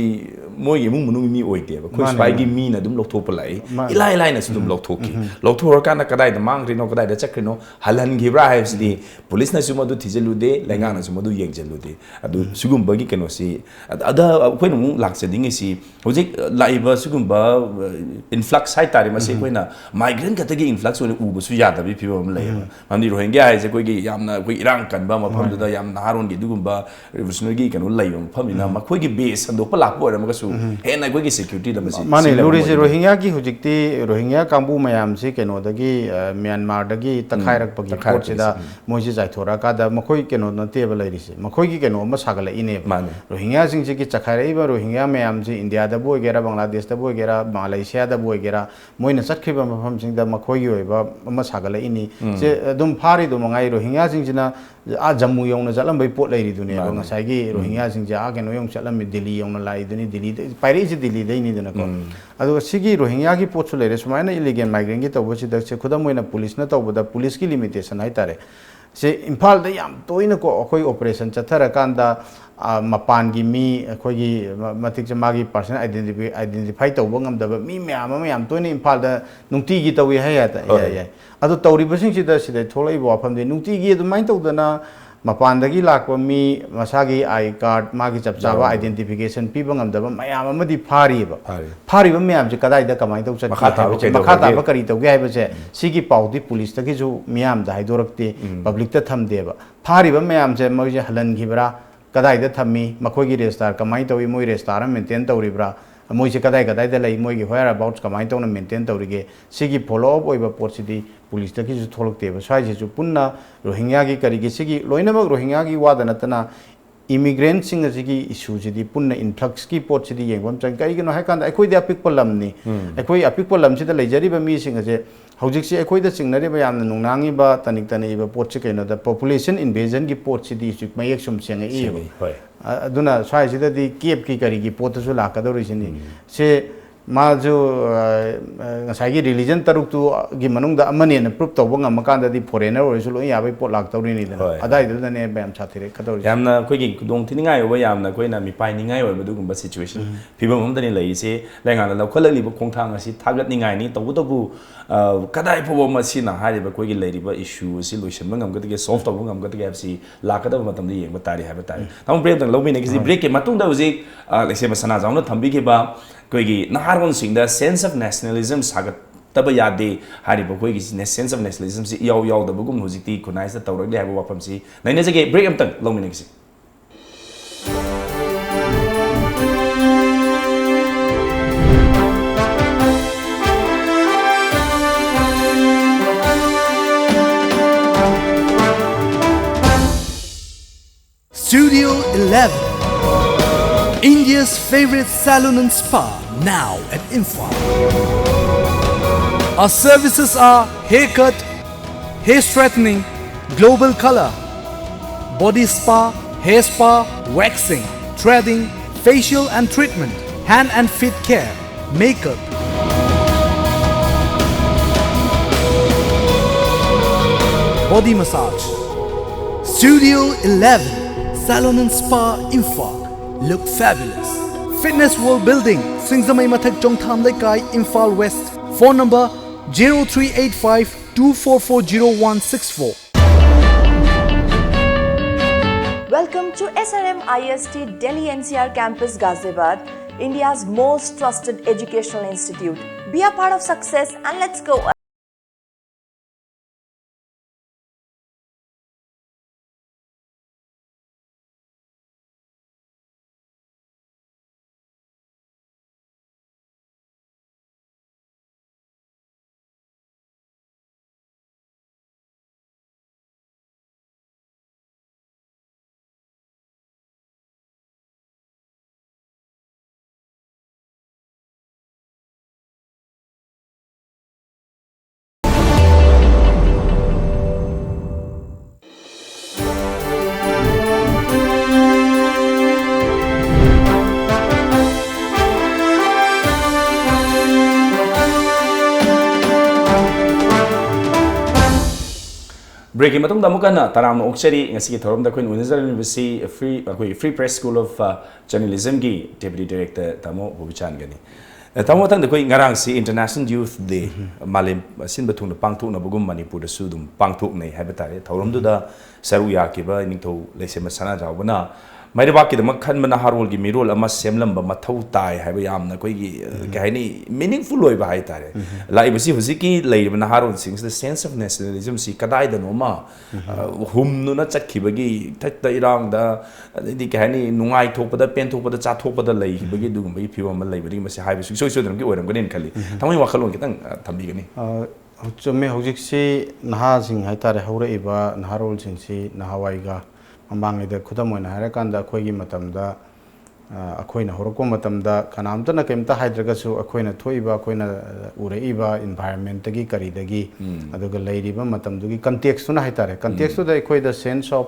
ꯃꯣꯏꯒꯤ ꯏꯃꯨꯡ ꯃꯅꯨꯡꯒꯤ ꯃꯤ ꯑꯣꯏꯗꯦꯕ, ꯑꯩꯈꯣꯏ ꯃꯥꯅꯦ, ꯁ꯭ꯋꯥꯏꯒꯤ ꯃꯥꯅꯦ꯫ ꯃꯤꯅ ꯑꯗꯨꯝ ꯂꯧꯊꯣꯛꯄ ꯂꯥꯛꯏ, ꯃꯥꯅꯦ꯫ ꯏꯂꯥꯏ ꯂꯥꯏꯅꯁꯨ ꯑꯗꯨꯝ ꯎꯝ, ꯂꯧꯊꯣꯛꯈꯤ꯫ ꯎꯝ꯫ ꯂꯧꯊꯣꯛꯈ꯭ꯔꯀꯥꯟꯗ ꯀꯗꯥꯏꯗ ꯃꯥꯡꯈ꯭ꯔꯤꯅꯣ, ꯀꯗꯥꯏꯗ ꯆꯠꯈ꯭ꯔꯤꯅꯣ, ꯍꯜꯍꯟꯈꯤꯕ꯭ꯔꯥ ꯍꯥꯏꯕꯁꯤꯗꯤ ꯎꯝ꯫ ꯄꯨꯂꯤꯁꯅꯁꯨ ꯃꯗꯨ ꯊꯤꯖꯤꯜꯂꯨꯗꯦ, ꯎꯝ꯫ ꯂꯩꯉꯥꯛꯅꯁꯨ ꯃꯗꯨ ꯌꯦꯡꯁꯤꯜꯂꯨꯗꯦ꯫ ꯑꯗꯨ ꯎꯝ꯫ ꯁꯤꯒꯨꯝꯕꯒꯤ ꯀꯩꯅꯣꯁꯤ, ꯑꯗ, ꯑꯗ ꯑꯩꯈꯣꯏꯅ ꯑꯃꯨꯛ ꯂꯥꯛꯆꯅꯤꯡꯉꯤꯁꯤ, ꯍꯧꯖꯤꯛ ꯂꯥꯛꯏꯕ ꯁꯤꯒꯨꯝꯕ, ꯑ, ꯏꯟꯐ꯭ꯂꯛꯁ ꯍꯥꯏꯇꯥꯔꯦ, ꯃꯁꯤ ꯎꯝ꯫ ꯑꯩꯈꯣꯏꯅ ꯃꯥꯏꯒ꯭ꯔꯦꯟ ꯈꯛꯇꯒꯤ ꯏꯟꯐ꯭ꯂꯛꯁ ꯑꯣꯏꯅ ꯎꯕꯁꯨ ꯌꯥꯗꯕꯒꯤ ꯐꯤꯕꯝ ꯑꯃ ꯂꯩ꯫ ꯃꯔꯝꯗꯤ ꯔꯣꯍꯤꯡꯒ꯭ꯌꯥ ꯍꯥꯏꯁꯦ ꯑꯩꯈꯣꯏꯒꯤ ꯌꯥꯝꯅ ꯑꯩꯈꯣꯏ ꯏꯔꯥꯡ ꯀꯟꯕ ꯃꯐꯝꯗꯨꯗ ꯌꯥꯝ ꯅꯍꯥꯔꯣꯟꯒꯤ ꯑꯗꯨꯒꯨꯝꯕ revolutionary ꯀꯩꯅꯣ ꯂꯩꯕ ꯃꯐꯝꯅꯤꯅ, ꯃꯈꯣꯏꯒꯤ base ꯁꯟꯗꯣꯛꯄ ꯂꯥꯛꯄ ꯑꯣꯏꯔꯝꯃꯒꯁꯨ ꯍꯦꯟꯅ ꯑꯩꯈꯣꯏꯒꯤ security ꯗ ꯃꯁꯤ ꯃꯥꯅꯦ, ꯁꯤꯖꯤꯟꯅꯕ ꯂꯨꯔꯤꯁꯦ ꯑꯣꯏꯔꯝꯒꯅꯤ꯫ ꯔꯣꯍꯤꯡꯒ꯭ꯌꯥꯒꯤ ꯍꯧꯖꯤꯛꯇꯤ ꯔꯣꯍꯤꯡꯒ꯭ꯌꯥ ꯀꯥꯡꯕꯨ ꯃꯌꯥꯝꯁꯤ ꯀꯩꯅꯣꯗꯒꯤ, ꯑ, ꯃ꯭ꯌꯥꯟꯃꯥꯔꯗꯒꯤ ꯇꯛꯈꯥꯏꯔꯛꯄꯒꯤ ꯇꯛꯈꯥꯏꯔꯛꯄꯒꯤ ꯄꯣꯠꯁꯤꯗ ꯁꯤ-, ꯎꯝ꯫ ꯃꯣꯏꯁꯤ ꯆꯥꯏꯊꯣꯔꯛꯑꯀꯥꯟꯗ ꯃꯈꯣꯏ ꯀꯩꯅꯣ ꯅꯠꯇꯦꯕ ꯂꯩꯔꯤꯁꯦ, ꯃꯈꯣꯏꯒꯤ ꯀꯩꯅꯣ ꯑꯃ ꯁꯥꯒꯠꯂꯛꯏꯅꯦꯕ꯫ ꯃꯥꯅꯦ꯫ ꯔꯣꯍꯤꯡꯒ꯭ꯌꯥꯁꯤꯡꯁꯤꯒꯤ ꯆꯈꯥꯏꯔꯛꯏꯕ ꯔꯣꯍꯤꯡꯒ꯭ꯌꯥ ꯃꯌꯥꯝꯁꯤ ꯏꯟꯗꯤꯌꯥꯗꯕꯨ ꯑꯣꯏꯒꯦꯔꯥ, ꯕꯪꯒ꯭ꯂꯥꯗꯦꯁꯇꯕꯨ ꯑꯣꯏꯒꯦꯔꯥ, ꯃꯥꯂꯦꯁꯤꯌꯥꯗꯕꯨ ꯑꯣꯏꯒꯦꯔꯥ, ꯃꯣꯏꯅ ꯆꯠꯈ꯭ꯔꯤꯕ ꯃꯐꯝꯁꯤꯡꯗ ꯃꯈꯣꯏꯒꯤ ꯑꯣꯏꯕ ꯑꯃ ꯁꯥꯒꯠꯂꯛꯏꯅꯤ꯫ ꯎꯝ꯫ ꯁꯦ ꯑꯗꯨꯝ ꯐꯥꯔꯤꯗꯣ ꯃꯉꯥꯏ, ꯔꯣꯍꯤꯡꯒ꯭ꯌꯥꯁꯤꯡꯁꯤꯅ ꯑꯥ ꯖꯝꯃꯨ ꯌꯧꯅ ꯆꯠꯂꯝꯕꯩ ꯄꯣꯠ ꯂꯩꯔꯤꯗꯨꯅꯦꯕ꯫ ꯃꯥꯅꯦ꯫ ꯉꯁꯥꯏꯒꯤ ꯎꯝ꯫ ꯔꯣꯍꯤꯡꯒ꯭ꯌꯥꯁꯤꯡꯁꯦ ꯑꯥ ꯀꯩꯅꯣ ꯌꯧꯅ ꯆꯠꯂꯝꯃꯤ, ꯗꯤꯜꯂꯤ ꯌꯧꯅ ꯂꯥꯛꯏꯗꯨꯅꯤ, ꯗꯤꯜꯂꯤꯗ ꯄꯥꯏꯔꯛꯏꯁꯦ ꯗꯤꯜꯂꯤꯗꯩꯅꯤꯗꯅꯀꯣ꯫ ꯎꯝ꯫ ꯑꯗꯨꯒ ꯁꯤꯒꯤ ꯔꯣꯍꯤꯡꯒ꯭ꯌꯥꯒꯤ ꯄꯣꯠꯁꯨ ꯂꯩꯔꯦ꯫ ꯁꯨꯃꯥꯏꯅ illegal migrant ꯀꯤ ꯇꯧꯕꯁꯤꯗ ꯁꯦ ꯈꯨꯗꯝ ꯑꯣꯏꯅ ꯄꯨꯂꯤꯁꯅ ꯇꯧꯕꯗ, ꯄꯨꯂꯤꯁꯀꯤ limitation ꯍꯥꯏꯇꯥꯔꯦ, ꯁꯦ ꯏꯝꯐꯥꯜꯗ ꯌꯥꯝ ꯇꯣꯏꯅꯀꯣ ꯑꯩꯈꯣꯏ operation ꯆꯠꯊꯔꯀꯥꯟꯗ, ꯑ, ꯃꯄꯥꯟꯒꯤ ꯃꯤ ꯑꯩꯈꯣꯏꯒꯤ ꯃ-, ꯃꯇꯤꯛ ꯆꯥ-, ꯃꯥꯒꯤ personal identify, identify ꯇꯧꯕ ꯉꯝꯗꯕ ꯃꯤ ꯃꯌꯥꯝ ꯑꯃ ꯌꯥꯝ ꯇꯣꯏꯅ ꯏꯝꯐꯥꯜꯗ ꯅꯨꯡꯇꯤꯒꯤ ꯇꯧꯏ ꯍꯥꯏ ꯌꯥꯏ꯫ ꯍꯣꯏ꯫ ꯌꯥꯏ, ꯌꯥꯏ꯫ ꯑꯗꯣ ꯇꯧꯔꯤꯕꯁꯤꯡꯁꯤꯗ ꯁꯤꯗ ꯊꯣꯛꯂꯛꯏꯕ ꯋꯥꯐꯝꯗꯤ ꯅꯨꯡꯇꯤꯒꯤ ꯑꯗꯨꯃꯥꯏꯅ ꯇꯧꯗꯅ ꯃꯄꯥꯟꯗꯒꯤ ꯂꯥꯛꯄ ꯃꯤ ꯃꯁꯥꯒꯤ I D card, ꯃꯥꯒꯤ ꯆꯞ ꯆꯥꯕ ꯌꯥꯎꯔꯝꯃꯤ꯫ Identification ꯄꯤꯕ ꯉꯝꯗꯕ ꯃꯌꯥꯝ ꯑꯃꯗꯤ ꯐꯥꯔꯤꯕ꯫ ꯐꯥꯔꯤ꯫ ꯐꯥꯔꯤꯕ ꯃꯌꯥꯝꯁꯦ ꯀꯗꯥꯏꯗ ꯀꯃꯥꯏꯅ ꯇꯧ ꯆꯠꯈꯤ ꯃꯈꯥ ꯇꯥꯕ ꯍꯥꯏꯕꯁꯦ, ꯀꯩꯗꯧꯔꯒꯦ? ꯃꯈꯥ ꯇꯥꯕ ꯀꯔꯤ ꯇꯧꯒꯦ ꯍꯥꯏꯕꯁꯦ, ꯎꯝ꯫ ꯁꯤꯒꯤ ꯄꯥꯎꯗꯤ ꯄꯨꯂꯤꯁꯇꯒꯤꯁꯨ ꯃꯤꯌꯥꯝꯗ ꯍꯥꯏꯗꯣꯔꯛꯇꯦ, ꯎꯝ꯫ Public ꯇ ꯊꯝꯗꯦꯕ꯫ ꯐꯥꯔꯤꯕ ꯃꯌꯥꯝꯁꯦ ꯃꯣꯏꯁꯦ ꯍꯜꯍꯟꯈꯤꯕ꯭ꯔꯥ, ꯀꯗꯥꯏꯗ ꯊꯝꯃꯤ, ꯃꯈꯣꯏꯒꯤ register ꯀꯃꯥꯏꯅ ꯇꯧꯏ, ꯃꯣꯏ register ꯑꯃ maintain ꯇꯧꯔꯤꯕ꯭ꯔꯥ, ꯃꯣꯏꯁꯦ ꯀꯗꯥꯏ ꯀꯗꯥꯏꯗ ꯂꯩ, ꯃꯣꯏꯒꯤ whereabouts ꯀꯃꯥꯏꯅ ꯇꯧꯅ maintain ꯇꯧꯔꯤꯒꯦ, ꯁꯤꯒꯤ follow up ꯑꯣꯏꯕ ꯄꯣꯠꯁꯤꯗꯤ ꯄꯨꯂꯤꯁꯇꯒꯤꯁꯨ ꯊꯣꯛꯂꯛꯇꯦꯕ꯫ ꯁ꯭ꯋꯥꯏꯁꯤꯁꯨ ꯄꯨꯟꯅ ꯔꯣꯍꯤꯡꯒ꯭ꯌꯥꯒꯤ ꯀꯔꯤꯒꯤ, ꯁꯤꯒꯤ ꯂꯣꯏꯅꯃꯛ ꯔꯣꯍꯤꯡꯒ꯭ꯌꯥꯒꯤ ꯋꯥꯗ ꯅꯠꯇꯅ immigrant ꯁꯤꯡ ꯑꯁꯤꯒꯤ issue ꯁꯤꯗꯤ ꯄꯨꯟꯅ influx ꯀꯤ ꯄꯣꯠꯁꯤꯗꯤ ꯌꯦꯡꯕ ꯑꯃ ꯆꯪꯏ꯫ ꯀꯔꯤꯒꯤꯅꯣ ꯍꯥꯏꯀꯥꯟꯗ ꯑꯩꯈꯣꯏꯗꯤ ꯑꯄꯤꯛꯄ ꯂꯝꯅꯤ꯫ ꯎꯝ꯫ ꯑꯩꯈꯣꯏ ꯑꯄꯤꯛꯄ ꯂꯝꯁꯤꯗ ꯂꯩꯖꯔꯤꯕ ꯃꯤꯁꯤꯡ ꯑꯁꯦ ꯍꯧꯖꯤꯛꯁꯤ ꯑꯩꯈꯣꯏꯗ ꯆꯤꯡꯅꯔꯤꯕ, ꯌꯥꯝꯅ ꯅꯨꯡꯅꯥꯡꯉꯤꯕ, ꯇꯅꯤꯛ ꯇꯅꯤꯛꯏꯕ ꯄꯣꯠꯁꯤ ꯀꯩꯅꯣꯗ, population invasion ꯒꯤ ꯄꯣꯠꯁꯤꯗꯤ ꯍꯧꯖꯤꯛ ꯃꯌꯦꯛ ꯁꯨꯝ ꯁꯦꯡꯉꯛꯏꯕ꯫ ꯁꯦꯡꯉꯛꯏ, ꯍꯣꯏ꯫ ꯑ-, ꯑꯗꯨꯅ ꯁ꯭ꯋꯥꯏꯁꯤꯗꯗꯤ ꯀꯦꯞꯀꯤ ꯀꯔꯤꯒꯤ ꯄꯣꯠꯇꯁꯨ ꯂꯥꯛꯀꯗꯧꯔꯤꯁꯤꯅꯤ꯫ ꯎꯝ꯫ ꯁꯦ ꯃꯥꯁꯨ, ꯑ, ꯑ, ꯉꯁꯥꯏꯒꯤ religion ꯇꯔꯨꯛꯇꯨꯒꯤ ꯃꯅꯨꯡꯗ ꯑꯃꯅꯦꯅ prove ꯇꯧꯕ ꯉꯝꯃꯀꯥꯟꯗꯗꯤ foreigner ꯑꯣꯏꯔꯁꯨ ꯂꯣꯏ ꯌꯥꯕꯒꯤ ꯄꯣꯠ ꯂꯥꯛꯇꯧꯔꯤꯅꯤꯗꯅ꯫ ꯍꯣꯏ, ꯍꯣꯏ꯫ ꯑꯗꯥꯏꯗꯨꯗꯅꯦ ꯃꯌꯥꯝ ꯁꯥꯊꯤꯔꯦ ꯀꯗꯧꯔꯤꯁꯦ꯫ ꯌꯥꯝꯅ ꯑꯩꯈꯣꯏꯒꯤ ꯈꯨꯗꯣꯡ ꯊꯤꯅꯤꯡꯉꯥꯏ ꯑꯣꯏꯕ, ꯌꯥꯝꯅ ꯑꯩꯈꯣꯏꯅ ꯃꯤꯄꯥꯏꯅꯤꯡꯉꯥꯏ ꯑꯣꯏꯕ ꯑꯗꯨꯒꯨꯝꯕ situation, ꯎꯝ꯫ ꯐꯤꯕꯝ ꯑꯃꯗꯅꯤ ꯂꯩꯔꯤꯁꯦ꯫ ꯂꯩꯉꯥꯛꯅ ꯂꯧꯈꯠꯂꯛꯂꯤꯕ ꯈꯣꯡꯊꯥꯡ ꯑꯁꯤ ꯊꯥꯒꯠꯅꯤꯡꯉꯥꯏꯅꯤ꯫ ꯇꯧꯕꯇꯕꯨ, ꯑ, ꯀꯗꯥꯏ ꯐꯥꯎꯕ ꯃꯁꯤꯅ ꯍꯥꯏꯔꯤꯕ ꯑꯩꯈꯣꯏꯒꯤ ꯂꯩꯔꯤꯕ issue ꯑꯁꯤ ꯂꯣꯏꯁꯤꯟꯕ ꯉꯝꯒꯗꯒꯦ, solve ꯇꯧꯕ ꯉꯝꯒꯗꯒꯦ ꯍꯥꯏꯕꯁꯤ ꯂꯥꯛꯀꯗꯕ ꯃꯇꯝꯗ ꯌꯦꯡꯕ ꯇꯥꯔꯤ ꯍꯥꯏꯕ ꯇꯥꯔꯦ꯫ ꯎꯝ꯫ ꯇꯥꯃꯣ ꯄ꯭ꯔꯦꯝꯇꯪ ꯂꯧꯃꯤꯟꯅꯈꯤꯁꯤ꯫ ꯍꯣꯏ꯫ Break ꯀꯤ ꯃꯇꯨꯡꯗ ꯍꯧꯖꯤꯛ, ꯑ, ꯂꯩꯁꯦꯝꯕ ꯁꯅꯥꯖꯥꯎꯅ ꯊꯝꯕꯤꯈꯤꯕ ꯑꯩꯈꯣꯏꯒꯤ ꯅꯍꯥꯔꯣꯜꯁꯤꯡꯗ sense of nationalism ꯁꯥꯒꯠ-, ꯇꯕ ꯌꯥꯗꯦ ꯍꯥꯏꯔꯤꯕ ꯑꯩꯈꯣꯏꯒꯤ ꯅꯦ-, sense of nationalism ꯁꯤ ꯏꯌꯥꯎ ꯌꯥꯎꯗꯕꯒꯨꯝ ꯍꯧꯖꯤꯛꯇꯤ ꯈꯨꯟꯅꯥꯏꯁꯤꯗ ꯇꯧꯔꯛꯂꯦ ꯍꯥꯏꯕ ꯋꯥꯐꯝꯁꯤ ꯅꯩꯅꯖꯒꯦ꯫ Break ꯑꯃꯇꯪ ꯂꯧꯃꯤꯟꯅꯈꯤꯁꯤ꯫ Studio eleven, India's favorite salon and spa, now at Imphal. Our services are haircut, hair straightening, global color, body spa, hair spa, waxing, threading, facial and treatment, hand and feet care, makeup, body massage. Studio eleven, Salon and Spa, Imphal. Look fabulous. Fitness World Building, Singzamei Mathak, Chongtham Leikai, Imphal West. Phone number zero three eight five two four four zero one six four. Welcome to S R M I S T Delhi N C R Campus, Ghaziabad, India's most trusted educational institute. Be a part of success and let's go. Breakꯀꯤ ꯃꯇꯨꯡꯗ ꯑꯃꯨꯛ ꯍꯟꯅ ꯇꯔꯥꯝꯅ ꯑꯣꯛꯆꯔꯤ꯫ ꯉꯁꯤꯒꯤ ꯊꯧꯔꯝꯗ ꯑꯩꯈꯣꯏꯅ ꯎꯅꯖꯔꯝꯂꯤꯕꯁꯤ free, ꯑꯩꯈꯣꯏꯒꯤ Free Press School of, ꯑ, Journalismꯒꯤ Deputy Director ꯇꯥꯃꯣ ꯕꯣꯕꯤꯆꯥꯟꯒꯅꯤ꯫ ꯑ, ꯇꯥꯃꯣ, ꯃꯊꯪꯗ ꯑꯩꯈꯣꯏ ꯉꯔꯥꯡꯁꯤ International Youth Day, ꯎꯝ, ꯃꯥꯂꯦꯝ ꯑꯁꯤꯟꯕ ꯊꯨꯡꯅ ꯄꯥꯡꯊꯣꯛꯅꯕꯒꯨꯝ ꯃꯅꯤꯄꯨꯔꯗꯁꯨ ꯑꯗꯨꯝ ꯄꯥꯡꯊꯣꯛꯅꯩ ꯍꯥꯏꯕ ꯇꯥꯔꯦ꯫ ꯊꯧꯔꯝꯗꯨꯗ ꯁꯔꯨꯛ ꯌꯥꯈꯤꯕ ꯏꯅꯤꯡꯊꯧ ꯂꯩꯁꯦꯝꯕ ꯁꯅꯥꯖꯥꯎꯕꯅ ꯃꯩꯔꯩꯕꯥꯛꯀꯤꯗꯃꯛ ꯈꯟꯕ ꯅꯍꯥꯔꯣꯜꯒꯤ ꯃꯤꯔꯣꯜ ꯑꯃ ꯁꯦꯝꯂꯝꯕ ꯃꯊꯧ ꯇꯥꯏ ꯍꯥꯏꯕ ꯌꯥꯝꯅ ꯑꯩꯈꯣꯏꯒꯤ, ꯀꯩ ꯍꯥꯏꯅꯤ, ꯃꯤꯅꯤꯡꯐꯨꯜ ꯑꯣꯏꯕ ꯍꯥꯏꯇꯥꯔꯦ꯫ ꯂꯥꯛꯏꯕꯁꯤ ꯍꯧꯖꯤꯛꯀꯤ ꯂꯩꯔꯤꯕ ꯅꯍꯥꯔꯣꯜꯁꯤꯡꯁꯤꯗ sense of nationalism ꯁꯤ ꯀꯗꯥꯏꯗꯅꯣ ꯑꯃ, ꯑ, ꯍꯨꯝꯗꯨꯅ ꯆꯠꯈꯤꯕꯒꯤ ꯏꯊꯛꯇ ꯏꯔꯥꯡꯗ, ꯑꯗꯩꯗꯤ, ꯀꯩ ꯍꯥꯏꯅꯤ, ꯅꯨꯡꯉꯥꯏꯊꯣꯛꯄꯗ, ꯄꯦꯟꯊꯣꯛꯄꯗ, ꯆꯥꯊꯣꯛꯄꯗ ꯂꯩꯈꯤꯕꯒꯤ ꯑꯗꯨꯒꯨꯝꯕꯒꯤ ꯐꯤꯕꯝ ꯑꯃ ꯂꯩꯕꯗꯒꯤ ꯃꯁꯤ ꯍꯥꯏꯕ ꯁꯨꯡꯁꯣꯏ ꯁꯣꯏꯗꯅꯃꯛꯀꯤ ꯑꯣꯏꯔꯝꯒꯅꯤꯅ ꯈꯜꯂꯤ꯫ ꯊꯃꯣꯏ ꯋꯥꯈꯜꯂꯣꯟ ꯈꯤꯇꯪ, ꯑ, ꯊꯝꯕꯤꯒꯅꯤ꯫ ꯑ, ꯆꯨꯝꯃꯦ꯫ ꯍꯧꯖꯤꯛꯁꯤ ꯅꯍꯥꯁꯤꯡ ꯍꯥꯏꯇꯥꯔꯦ, ꯍꯧꯔꯛꯏꯕ ꯅꯍꯥꯔꯣꯜꯁꯤꯡꯁꯤ ꯅꯍꯥꯟꯋꯥꯏꯒ ꯃꯃꯥꯡꯉꯩꯗ, ꯈꯨꯗꯝ ꯑꯣꯏꯅ ꯍꯥꯏꯔꯀꯥꯟꯗ, ꯑꯩꯈꯣꯏꯒꯤ ꯃꯇꯝꯗ, ꯑ, ꯑꯩꯈꯣꯏꯅ ꯍꯧꯔꯛꯄ ꯃꯇꯝꯗ ꯀꯅꯥꯝꯇꯅ ꯀꯩꯝꯇ ꯍꯥꯏꯗ꯭ꯔꯒꯁꯨ, ꯑꯩꯈꯣꯏꯅ ꯊꯣꯛꯏꯕ, ꯑꯩꯈꯣꯏꯅ, ꯑ, ꯎꯔꯛꯏꯕ environment ꯇꯒꯤ ꯀꯔꯤꯗꯒꯤ, ꯑꯗꯨꯒ ꯂꯩꯔꯤꯕ ꯃꯇꯝꯗꯨꯒꯤ context ꯇꯨꯅ ꯍꯥꯏꯇꯥꯔꯦ, context ꯇꯨꯗ ꯑꯩꯈꯣꯏꯗ sense of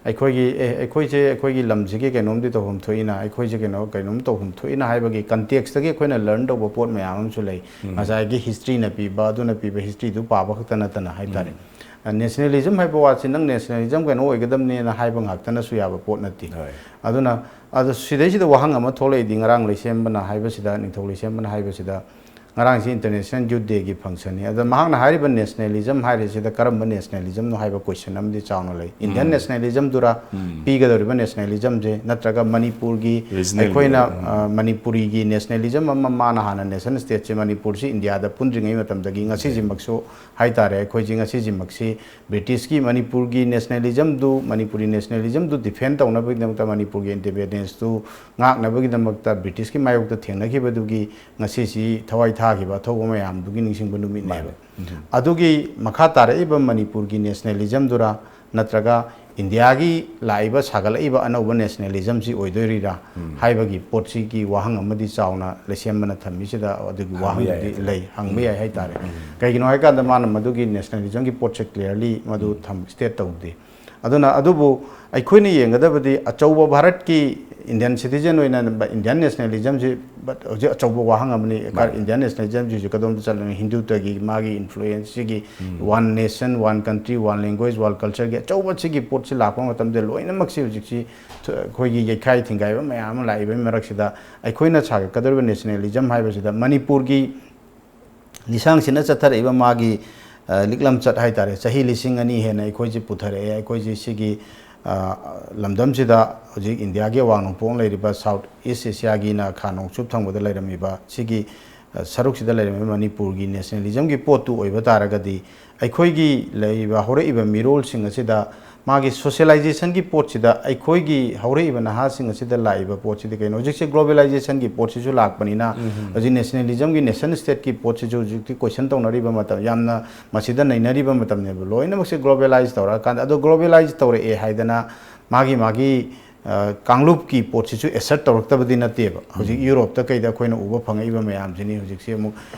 ꯑꯩꯈꯣꯏꯒꯤ, "ꯑꯦ, ꯑꯩꯈꯣꯏꯁꯦ, ꯑꯩꯈꯣꯏꯒꯤ ꯂꯝꯁꯤꯒꯤ ꯀꯩꯅꯣꯝꯗꯤ ꯇꯧꯐꯝ ꯊꯣꯛꯏꯅ, ꯑꯩꯈꯣꯏꯁꯦ ꯀꯩꯅꯣ, ꯀꯩꯅꯣꯝ ꯇꯧꯐꯝ ꯊꯣꯛꯏꯅ" ꯍꯥꯏꯕꯒꯤ context ꯇꯒꯤ ꯑꯩꯈꯣꯏꯅ learn ꯇꯧꯕ ꯄꯣꯠ ꯃꯌꯥꯝ ꯑꯃꯁꯨ ꯂꯩ꯫ ꯉꯁꯥꯏꯒꯤ history ꯅ ꯄꯤꯕ, ꯑꯗꯨꯅ ꯄꯤꯕ history ꯗꯨ ꯄꯥꯕ ꯈꯛꯇ ꯅꯠꯇꯅ ꯍꯥꯏꯇꯥꯔꯦ꯫ ꯑ, nationalism ꯍꯥꯏꯕ ꯋꯥꯁꯤ ꯅꯪ nationalism ꯀꯩꯅꯣ ꯑꯣꯏꯒꯗꯕꯅꯦꯅ ꯍꯥꯏꯕ ꯉꯥꯛꯇꯅꯁꯨ ꯌꯥꯕ ꯄꯣꯠ ꯅꯠꯇꯦ꯫ ꯍꯣꯏ꯫ ꯑꯗꯨꯅ, ꯑꯗꯣ ꯁꯤꯗꯩꯁꯤꯗ ꯋꯥꯍꯪ ꯑꯃ ꯊꯣꯛꯂꯛꯏꯗꯤ, ꯉꯔꯥꯡ ꯂꯩꯁꯦꯝꯕꯅ ꯍꯥꯏꯕꯁꯤꯗ, ꯅꯤꯡꯊꯧ ꯂꯩꯁꯦꯝꯕꯅ ꯍꯥꯏꯕꯁꯤꯗ, ꯉꯔꯥꯡꯁꯤ International Youth Day ꯒꯤ function ꯅꯤ꯫ ꯑꯗ ꯃꯍꯥꯛꯅ ꯍꯥꯏꯔꯤꯕ nationalism ꯍꯥꯏꯔꯤꯁꯤꯗ ꯀꯔꯝꯕ nationalism ꯅꯣ ꯍꯥꯏꯕ question ꯑꯃꯗꯤ ꯆꯥꯎꯅ ꯂꯩ꯫ Indian nationalism ꯗꯨꯔ ꯄꯤꯒꯗꯧꯔꯤꯕ nationalism ꯁꯦ, ꯅꯠꯇ꯭ꯔꯒ ꯃꯅꯤꯄꯨꯔꯒꯤ, regional ꯑꯩꯈꯣꯏꯅ, ꯎꯝ꯫ ꯑ, ꯃꯅꯤꯄꯨꯔꯤꯒꯤ nationalism ꯑꯃ ꯃꯥꯅ ꯍꯥꯟꯅ nation state ꯁꯦ, ꯃꯅꯤꯄꯨꯔꯁꯤ ꯏꯟꯗꯤꯌꯥꯗ ꯄꯨꯟꯗ꯭ꯔꯤꯉꯩ ꯃꯇꯝꯗꯒꯤ ꯉꯁꯤꯁꯤꯃꯛꯁꯨ ꯍꯥꯏꯇꯥꯔꯦ, ꯑꯩꯈꯣꯏꯁꯤ ꯉꯁꯤꯁꯤꯃꯛꯁꯤ British ꯀꯤ ꯃꯅꯤꯄꯨꯔꯒꯤ nationalism ꯗꯨ, ꯃꯅꯤꯄꯨꯔꯤ nationalism ꯗꯨ defend ꯇꯧꯅꯕꯒꯤꯗꯃꯛꯇ, ꯃꯅꯤꯄꯨꯔꯒꯤ independence ꯇꯨ ꯉꯥꯛꯅꯕꯒꯤꯗꯃꯛꯇ British ꯀꯤ ꯃꯥꯌꯣꯛꯇ ꯊꯦꯡꯅꯈꯤꯕꯗꯨꯒꯤ ꯉꯁꯤꯁꯤ ꯊꯋꯥꯏ ꯊꯥꯈꯤꯕ ꯑꯊꯧꯕ ꯃꯌꯥꯝꯗꯨꯒꯤ ꯅꯤꯡꯁꯤꯡꯕ ꯅꯨꯃꯤꯠꯅꯦꯕ꯫ ꯃꯥꯅꯦ꯫ ꯎꯝ꯫ ꯑꯗꯨꯒꯤ ꯃꯈꯥ ꯇꯥꯔꯛꯏꯕ ꯃꯅꯤꯄꯨꯔꯒꯤ nationalism ꯗꯨꯔ, ꯅꯠꯇ꯭ꯔꯒ ꯏꯟꯗꯤꯌꯥꯒꯤ ꯂꯥꯛꯏꯕ, ꯁꯥꯒꯠꯂꯛꯏꯕ ꯑꯅꯧꯕ nationalism ꯁꯤ ꯑꯣꯏꯗꯣꯏꯔꯤꯔꯥ ꯎꯝ꯫ ꯍꯥꯏꯕꯒꯤ ꯄꯣꯠꯁꯤꯒꯤ ꯋꯥꯍꯪ ꯑꯃꯗꯤ ꯆꯥꯎꯅ ꯂꯩꯁꯦꯝꯕꯅ ꯊꯝꯃꯤꯁꯤꯗ ꯑꯗꯨꯒꯤ ꯍꯪꯕ ꯌꯥꯏ ꯋꯥꯍꯪꯗꯨꯗꯤ ꯍꯥꯏꯇꯥꯔꯦ꯫ ꯂꯩ, ꯍꯪꯕ ꯎꯝ꯫ ꯌꯥꯏ ꯍꯥꯏꯇꯥꯔꯦ꯫ ꯎꯝ꯫ ꯀꯩꯒꯤꯅꯣ ꯍꯥꯏꯀꯥꯟꯗ ꯃꯥꯅ ꯃꯗꯨꯒꯤ nationalism ꯒꯤ ꯄꯣꯠꯁꯦ clearly ꯃꯗꯨ ꯎꯝ꯫ ꯊꯝ-, state ꯇꯧꯗꯦ꯫ ꯑꯗꯨꯅ ꯑꯗꯨꯕꯨ ꯑꯩꯈꯣꯏꯅ ꯌꯦꯡꯒꯗꯕꯗꯤ ꯑꯆꯧꯕ ꯚꯥꯔꯠꯀꯤ Indian citizen ꯑꯣꯏꯅ Indian nationalism ꯁꯤ, but ꯍꯧꯖꯤꯛ ꯑꯆꯧꯕ ꯋꯥꯍꯪ ꯑꯃꯅꯤ꯫ ꯃꯥꯅꯤ꯫ Indian nationalism ꯁꯤꯁꯨ ꯀꯗꯣꯝꯗ ꯆꯠꯂꯅꯤ? ꯍꯤꯟꯗꯨꯇꯒꯤ ꯃꯥꯒꯤ influence ꯁꯤꯒꯤ ꯎꯝ꯫ One nation, one country, one language, one culture ꯒꯤ ꯑꯆꯧꯕ ꯁꯤꯒꯤ ꯄꯣꯠꯁꯤ ꯂꯥꯛꯄ ꯃꯇꯝꯗ ꯂꯣꯏꯅꯃꯛꯁꯤ ꯍꯧꯖꯤꯛꯁꯤ ꯊ-, ꯑꯩꯈꯣꯏꯒꯤ ꯌꯩꯈꯥꯏ ꯊꯤꯡꯒꯥꯏꯕ ꯃꯌꯥꯝ ꯑꯃ ꯂꯥꯛꯏꯕꯒꯤ ꯃꯔꯛꯁꯤꯗ ꯑꯩꯈꯣꯏꯅ ꯁꯥꯒꯠꯀꯗꯧꯔꯤꯕ nationalism ꯍꯥꯏꯕꯁꯤꯗ ꯃꯅꯤꯄꯨꯔꯒꯤ ꯂꯤꯁꯥꯡꯁꯤꯠꯅ ꯆꯠꯊꯔꯛꯏꯕ ꯃꯥꯒꯤ, ꯑ, ꯂꯤꯛꯂꯝꯆꯠ ꯍꯥꯏꯇꯥꯔꯦ, ꯆꯍꯤ ꯂꯤꯁꯤꯡ ꯑꯅꯤ ꯍꯦꯟꯅ ꯑꯩꯈꯣꯏꯁꯤ ꯄꯨꯊꯔꯛꯑꯦ꯫ ꯑꯩꯈꯣꯏꯁꯤ ꯁꯤꯒꯤ, ꯑ, ꯂꯝꯗꯝꯁꯤꯗ ꯍꯧꯖꯤꯛ ꯏꯟꯗꯤꯌꯥꯒꯤ ꯑꯋꯥꯡ ꯅꯣꯡꯄꯣꯛ ꯂꯩꯔꯤꯕ South East Asia ꯒꯤꯅ ꯈꯥ ꯅꯣꯡꯆꯨꯞ ꯊꯪꯕꯗ ꯂꯩꯔꯝꯃꯤꯕ ꯁꯤꯒꯤ, ꯑ, ꯁꯔꯨꯛꯁꯤꯗ ꯂꯩꯔꯝꯃꯤꯕ ꯃꯅꯤꯄꯨꯔꯒꯤ nationalism ꯒꯤ ꯄꯣꯠꯇꯨ ꯑꯣꯏꯕ ꯇꯥꯔꯒꯗꯤ, ꯑꯩꯈꯣꯏꯒꯤ ꯂꯩꯔꯤꯕ ꯍꯧꯔꯛꯏꯕ ꯃꯤꯔꯣꯜꯁꯤꯡ ꯑꯁꯤꯗ ꯃꯥꯒꯤ socialization ꯒꯤ ꯄꯣꯠꯁꯤꯗ, ꯑꯩꯈꯣꯏꯒꯤ ꯍꯧꯔꯛꯏꯕ ꯅꯍꯥꯁꯤꯡ ꯑꯁꯤꯗ ꯂꯥꯛꯏꯕ ꯄꯣꯠꯁꯤꯗꯤ ꯀꯩꯅꯣ? ꯍꯧꯖꯤꯛꯁꯦ globalization ꯒꯤ ꯄꯣꯠꯁꯤꯁꯨ ꯂꯥꯛꯄꯅꯤꯅ, ꯍꯧꯖꯤꯛ nationalism ꯒꯤ, nation state ꯀꯤ ꯄꯣꯠꯁꯤꯁꯨ ꯍꯧꯖꯤꯛꯇꯤ question ꯇꯧꯅꯔꯤꯕ ꯃꯇꯝ, ꯌꯥꯝꯅ ꯃꯁꯤꯗ ꯅꯩꯅꯔꯤꯕ ꯃꯇꯝꯅꯦꯕ꯫ ꯂꯣꯏꯅꯃꯛꯁꯦ globalize ꯇꯧꯔꯛꯑꯀꯥꯟꯗ, ꯑꯗꯣ globalize ꯇꯧꯔꯛꯑꯦ ꯍꯥꯏꯗꯅ ꯃꯥꯒꯤ, ꯃꯥꯒꯤ, ꯑ, ꯀꯥꯡꯂꯨꯞꯀꯤ ꯄꯣꯠꯁꯤꯁꯨ assert ꯇꯧꯔꯛꯇꯕꯗꯤ ꯅꯠꯇꯦꯕ꯫ ꯍꯧꯖꯤꯛ ꯌꯨꯔꯣꯞꯇ ꯀꯩꯗ ꯑꯩꯈꯣꯏꯅ ꯎꯕ ꯐꯪꯉꯛꯏꯕ ꯃꯌꯥꯝꯁꯤꯅꯤ꯫ ꯍꯧꯖꯤꯛꯁꯦ ꯑꯃꯨꯛ,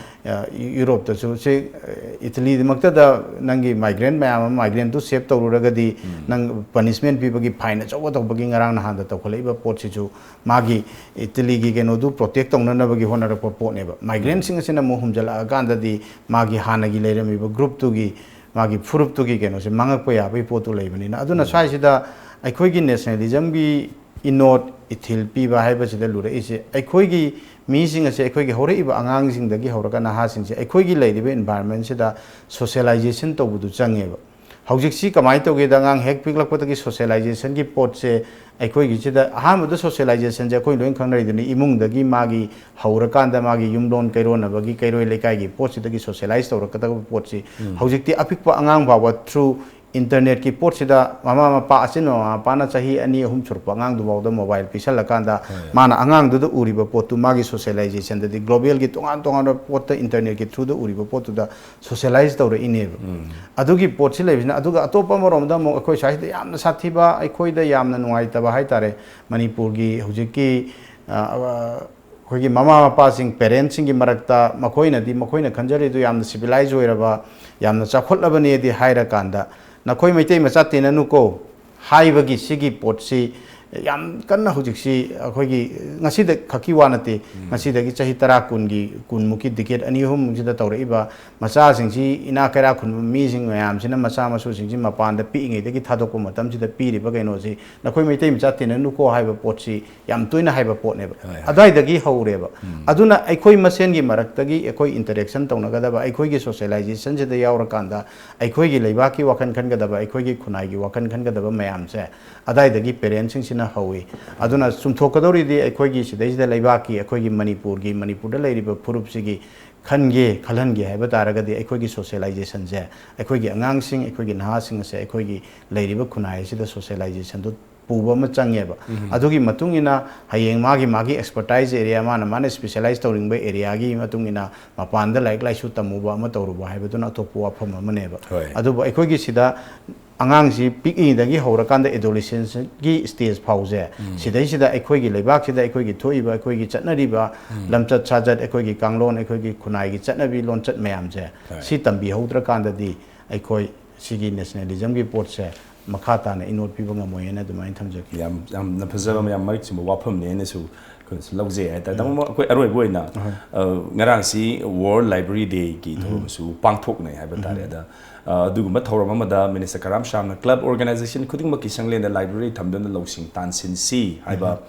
ꯑ, ꯌꯨꯔꯣꯞꯇꯁꯨ ꯁꯤ, ꯑ, ꯏꯇꯂꯤꯃꯛꯇꯗ ꯅꯪꯒꯤ migrant ꯃꯌꯥꯝ ꯑꯃ, migrant ꯇꯨ save ꯇꯧꯔꯨꯔꯒꯗꯤ ꯅꯪ punishment ꯄꯤꯕꯒꯤ, fine ꯑꯆꯧꯕ ꯇꯧꯕꯒꯤ ꯉꯔꯥꯡ ꯅꯍꯥꯟꯗ ꯇꯧꯈꯠꯂꯛꯏꯕ ꯄꯣꯠꯁꯤꯁꯨ ꯃꯥꯒꯤ ꯏꯇꯂꯤꯒꯤ ꯀꯩꯅꯣꯗꯨ protect ꯇꯧꯅꯅꯕꯒꯤ ꯍꯣꯠꯅꯔꯛꯄ ꯄꯣꯠꯅꯦꯕ꯫ Migrant ꯁꯤꯡ ꯑꯁꯤꯅ ꯑꯃꯨꯛ ꯍꯨꯝꯖꯜꯂꯛꯑꯀꯥꯟꯗꯗꯤ ꯃꯥꯒꯤ ꯍꯥꯟꯅꯒꯤ ꯂꯩꯔꯝꯃꯤꯕ group ꯇꯨꯒꯤ, ꯃꯥꯒꯤ ꯐꯨꯔꯨꯞꯇꯨꯒꯤ ꯀꯩꯅꯣꯁꯦ ꯃꯥꯡꯉꯛꯄ ꯌꯥꯕꯒꯤ ꯄꯣꯠꯇꯨ ꯂꯩꯕꯅꯤꯅ꯫ ꯑꯗꯨꯅ ꯁ꯭ꯋꯥꯏꯁꯤꯗ ꯑꯩꯈꯣꯏꯒꯤ nationalism ꯒꯤ ꯏꯅꯣꯠ ꯏꯊꯤꯜ ꯄꯤꯕ ꯍꯥꯏꯕꯁꯤꯗ ꯂꯨꯔꯛꯏꯁꯦ, ꯑꯩꯈꯣꯏꯒꯤ ꯃꯤꯁꯤꯡ ꯑꯁꯦ, ꯑꯩꯈꯣꯏꯒꯤ ꯍꯧꯔꯛꯏꯕ ꯑꯉꯥꯡꯁꯤꯡꯗꯒꯤ ꯍꯧꯔꯒ ꯅꯍꯥꯁꯤꯡꯁꯦ ꯑꯩꯈꯣꯏꯒꯤ ꯂꯩꯔꯤꯕ environment ꯁꯤꯗ socialization ꯇꯧꯕꯗꯨ ꯆꯪꯉꯦꯕ꯫ ꯍꯧꯖꯤꯛꯁꯤ ꯀꯃꯥꯏꯅ ꯇꯧꯒꯦꯗ, ꯑꯉꯥꯡ ꯍꯦꯛ ꯄꯤꯛꯂꯛꯄꯗꯒꯤ socialization ꯒꯤ ꯄꯣꯠꯁꯦ, ꯑꯩꯈꯣꯏꯒꯤꯁꯤꯗ ꯑꯍꯥꯟꯕꯗ socialization ꯁꯦ ꯑꯩꯈꯣꯏ ꯂꯣꯏ ꯈꯪꯅꯔꯤꯗꯨꯅꯤ, ꯏꯃꯨꯡꯗꯒꯤ ꯃꯥꯒꯤ ꯍꯧꯔꯀꯥꯟꯗ ꯃꯥꯒꯤ ꯌꯨꯝꯂꯣꯟ ꯀꯩꯔꯣꯟꯅꯕꯒꯤ, ꯀꯩꯔꯣꯏ ꯂꯩꯀꯥꯏꯒꯤ ꯄꯣꯠꯁꯤꯗꯒꯤ socialize ꯇꯧꯔꯛꯀꯗꯕ ꯄꯣꯠꯁꯤ ꯍꯧꯖꯤꯛꯇꯤ ꯑꯄꯤꯛꯄ ꯑꯉꯥꯡ ꯐꯥꯎꯕ through internet ꯀꯤ ꯄꯣꯠꯁꯤꯗ ꯃꯃꯥ ꯃꯄꯥ, ꯑꯆꯤꯟ ꯃꯃꯥ ꯃꯄꯥꯅ ꯆꯍꯤ ꯑꯅꯤ ꯑꯍꯨꯝ ꯁꯨꯔꯛꯄ ꯑꯉꯥꯡꯗꯨꯐꯥꯎꯗ mobile ꯄꯤꯁꯜꯂꯀꯥꯟꯗ ꯃꯥꯅ ꯑꯉꯥꯡꯗꯨꯗ ꯎꯔꯤꯕ ꯄꯣꯠꯇꯨ ꯃꯥꯒꯤ socialization ꯗꯗꯤ global ꯒꯤ ꯇꯣꯉꯥꯟ ꯇꯣꯉꯥꯟꯕ ꯄꯣꯠꯇ internet ꯀꯤ through ꯗ ꯎꯔꯤꯕ ꯄꯣꯠꯇꯨꯗ socialize ꯇꯧꯔꯛꯏꯅꯦꯕ꯫ ꯑꯗꯨꯒꯤ ꯄꯣꯠꯁꯤ ꯂꯩꯕꯁꯤꯅ, ꯑꯗꯨꯒ ꯑꯇꯣꯞꯄ ꯑꯃꯔꯣꯝꯗ ꯑꯃꯨꯛ ꯑꯩꯈꯣꯏ ꯁ꯭ꯋꯥꯏꯁꯤꯗ ꯌꯥꯝꯅ ꯁꯥꯊꯤꯕ, ꯑꯩꯈꯣꯏꯗ ꯌꯥꯝꯅ ꯅꯨꯡꯉꯥꯏꯇꯕ ꯍꯥꯏꯇꯥꯔꯦ, ꯃꯅꯤꯄꯨꯔꯒꯤ ꯍꯧꯖꯤꯛꯀꯤ, ꯑ, ꯑ, ꯑꯩꯈꯣꯏꯒꯤ ꯃꯃꯥ ꯃꯄꯥꯁꯤꯡ, parent ꯁꯤꯡꯒꯤ ꯃꯔꯛꯇ ꯃꯈꯣꯏꯅꯗꯤ, ꯃꯈꯣꯏꯅ ꯈꯟꯖꯔꯤꯗꯨ ꯌꯥꯝꯅ civilized ꯑꯣꯏꯔꯕ, ꯌꯥꯝꯅ ꯆꯥꯎꯈꯠꯂꯕꯅꯦꯗꯤ ꯍꯥꯏꯔꯀꯥꯟꯗ, "ꯅꯈꯣꯏ ꯃꯩꯇꯩ ꯃꯆꯥ ꯇꯤꯟꯅꯅꯨꯀꯣ" ꯍꯥꯏꯕꯒꯤ ꯁꯤꯒꯤ ꯄꯣꯠꯁꯤ ꯌꯥꯝ ꯀꯟꯅ ꯍꯧꯖꯤꯛꯁꯤ ꯑꯩꯈꯣꯏꯒꯤ ꯉꯁꯤꯗ ꯈꯛꯀꯤ ꯋꯥ ꯅꯠꯇꯦ꯫ ꯉꯁꯤꯗꯒꯤ ꯆꯍꯤ ꯇꯔꯥ, ꯀꯨꯟꯒꯤ, ꯀꯨꯟꯃꯨꯛꯀꯤ decade ꯑꯅꯤ ꯑꯍꯨꯝꯁꯤꯗ ꯇꯧꯔꯛꯏꯕ ꯃꯆꯥꯁꯤꯡꯁꯤ, ꯏꯅꯥꯛ ꯀꯩꯔꯥꯛ ꯈꯨꯟꯕ ꯃꯤꯁꯤꯡ ꯃꯌꯥꯝꯁꯤꯅ ꯃꯆꯥ ꯃꯁꯨꯁꯤꯡꯁꯤ ꯃꯄꯥꯟꯗ ꯄꯤꯛꯏꯉꯩꯗꯒꯤ ꯊꯥꯗꯣꯛꯄ ꯃꯇꯝꯁꯤꯗ ꯄꯤꯔꯤꯕ ꯀꯩꯅꯣꯁꯤ, "ꯅꯈꯣꯏ ꯃꯩꯇꯩ ꯃꯆꯥ ꯇꯤꯟꯅꯅꯨꯀꯣ" ꯍꯥꯏꯕ ꯄꯣꯠꯁꯤ ꯌꯥꯝ ꯇꯣꯏꯅ ꯍꯥꯏꯕ ꯄꯣꯠꯅꯦꯕ꯫ ꯍꯣꯏ, ꯍꯣꯏ꯫ ꯑꯗꯨꯋꯥꯏꯗꯒꯤ ꯍꯧꯔꯦꯕ꯫ ꯑꯗꯨꯅ ꯑꯩꯈꯣꯏ ꯃꯁꯦꯟꯒꯤ ꯃꯔꯛꯇꯒꯤ ꯑꯩꯈꯣꯏ interaction ꯇꯧꯅꯒꯗꯕ, ꯑꯩꯈꯣꯏꯒꯤ socializationꯁꯤꯗ ꯌꯥꯎꯔꯀꯥꯟꯗ ꯑꯩꯈꯣꯏꯒꯤ ꯂꯩꯕꯥꯛꯀꯤ ꯋꯥꯈꯜ ꯈꯟꯒꯗꯕ, ꯑꯩꯈꯣꯏꯒꯤ ꯈꯨꯟꯅꯥꯏꯒꯤ ꯋꯥꯈꯜ ꯈꯟꯒꯗꯕ ꯃꯌꯥꯝꯁꯦ ꯑꯗꯥꯏꯗꯒꯤ parentꯁꯤꯡꯁꯤꯅ ꯍꯧꯏ꯫ ꯑꯗꯨꯅ ꯆꯨꯝꯊꯣꯛꯀꯗꯧꯔꯤꯗꯤ ꯑꯩꯈꯣꯏꯒꯤ ꯁꯤꯗꯩꯁꯤꯗ ꯂꯩꯕꯥꯛꯀꯤ, ꯑꯩꯈꯣꯏꯒꯤ ꯃꯅꯤꯄꯨꯔꯒꯤ, ꯃꯅꯤꯄꯨꯔꯗ ꯂꯩꯔꯤꯕ ꯐꯨꯔꯨꯞꯁꯤꯒꯤ ꯈꯟꯒꯦ, ꯈꯜꯍꯟꯒꯦ ꯍꯥꯏꯕ ꯇꯥꯔꯒꯗꯤ ꯑꯩꯈꯣꯏꯒꯤ socializationꯁꯦ, ꯑꯩꯈꯣꯏꯒꯤ ꯑꯉꯥꯡꯁꯤꯡ, ꯑꯩꯈꯣꯏꯒꯤ ꯅꯍꯥꯁꯤꯡ ꯑꯁꯦ ꯑꯩꯈꯣꯏꯒꯤ ꯂꯩꯔꯤꯕ ꯈꯨꯟꯅꯥꯏ ꯑꯁꯤꯗ socializationꯗꯨ ꯄꯨꯕ ꯑꯃ ꯆꯪꯉꯦꯕ꯫ ꯑꯗꯨꯒꯤ ꯃꯇꯨꯡ ꯏꯟꯅ ꯍꯌꯦꯡ ꯃꯥꯒꯤ, ꯃꯥꯒꯤ expertise area, ꯃꯥꯅ, ꯃꯥꯅ specialize ꯇꯧꯅꯤꯡꯕ areaꯒꯤ ꯃꯇꯨꯡ ꯏꯟꯅ ꯃꯄꯥꯟꯗ ꯂꯥꯏꯔꯤꯛ ꯂꯥꯏꯁꯨ ꯇꯝꯃꯨꯕ ꯑꯃ ꯇꯧꯔꯨꯕ ꯍꯥꯏꯕꯗꯨꯅ ꯑꯇꯣꯞꯄ ꯋꯥꯐꯝ ꯑꯃꯅꯦꯕ꯫ ꯍꯣꯏ꯫ ꯑꯗꯨꯕꯨ ꯑꯩꯈꯣꯏꯒꯤ ꯁꯤꯗ ꯑꯉꯥꯡꯁꯤ ꯄꯤꯛꯏꯉꯩꯗꯒꯤ ꯍꯧꯔꯀꯥꯟꯗ adolescenceꯒꯤ stage ꯐꯥꯎꯁꯦ, ꯁꯤꯗꯩꯁꯤꯗ ꯑꯩꯈꯣꯏꯒꯤ ꯂꯩꯕꯥꯛꯁꯤꯗ ꯑꯩꯈꯣꯏꯒꯤ ꯊꯣꯛꯏꯕ, ꯑꯩꯈꯣꯏꯒꯤ ꯆꯠꯅꯔꯤꯕ ꯂꯝꯆꯠ ꯁꯥꯖꯠ, ꯑꯩꯈꯣꯏꯒꯤ ꯀꯥꯡꯂꯣꯟ, ꯑꯩꯈꯣꯏꯒꯤ ꯈꯨꯟꯅꯥꯏꯒꯤ ꯆꯠꯅꯕꯤ ꯂꯣꯟꯆꯠ ꯃꯌꯥꯝꯁꯦ, ꯍꯣꯏ꯫ ꯁꯤ ꯇꯝꯕꯤꯍꯧꯗ꯭ꯔꯀꯥꯟꯗꯗꯤ ꯑꯩꯈꯣꯏ ꯁꯤꯒꯤ nationalismꯒꯤ ꯄꯣꯠꯁꯦ ꯃꯈꯥ ꯇꯥꯅ ꯏꯅꯣꯠ ꯄꯤꯕ ꯉꯝꯃꯣꯏ ꯍꯥꯏꯅ ꯑꯗꯨꯃꯥꯏꯅ ꯊꯝꯖꯒꯦ꯫ ꯌꯥꯝ, ꯌꯥꯝꯅ ꯐꯖꯕ, ꯌꯥꯝ ꯃꯔꯤꯛ ꯆꯨꯝꯕ ꯋꯥꯐꯝꯅꯦ ꯍꯥꯏꯅꯁꯨ ꯑꯩꯈꯣꯏꯅꯁꯨ ꯂꯧꯖꯩ ꯍꯥꯏꯇꯥꯔꯦ꯫ ꯇꯥꯃꯣ, ꯑꯩꯈꯣꯏ ꯑꯔꯣꯏꯕ ꯑꯣꯏꯅ, ꯑ, ꯉꯔꯥꯡꯁꯤ World Library Dayꯒꯤ ꯊꯧꯔꯝꯁꯨ ꯄꯥꯡꯊꯣꯛꯅꯩ ꯍꯥꯏꯕ ꯇꯥꯔꯦ꯫ ꯑꯗ, ꯑ, ꯑꯗꯨꯒꯨꯝꯕ ꯊꯧꯔꯝ ꯑꯃꯗ Minister ꯀꯔꯥꯝ ꯁꯥꯝꯅ club organization ꯈꯨꯗꯤꯡꯃꯛꯀꯤ ꯁꯪꯂꯦꯟꯗ library ꯊꯝꯗꯨꯅ ꯂꯧꯁꯤꯡ ꯇꯥꯟꯁꯤꯟꯁꯤ ꯍꯥꯏꯕ,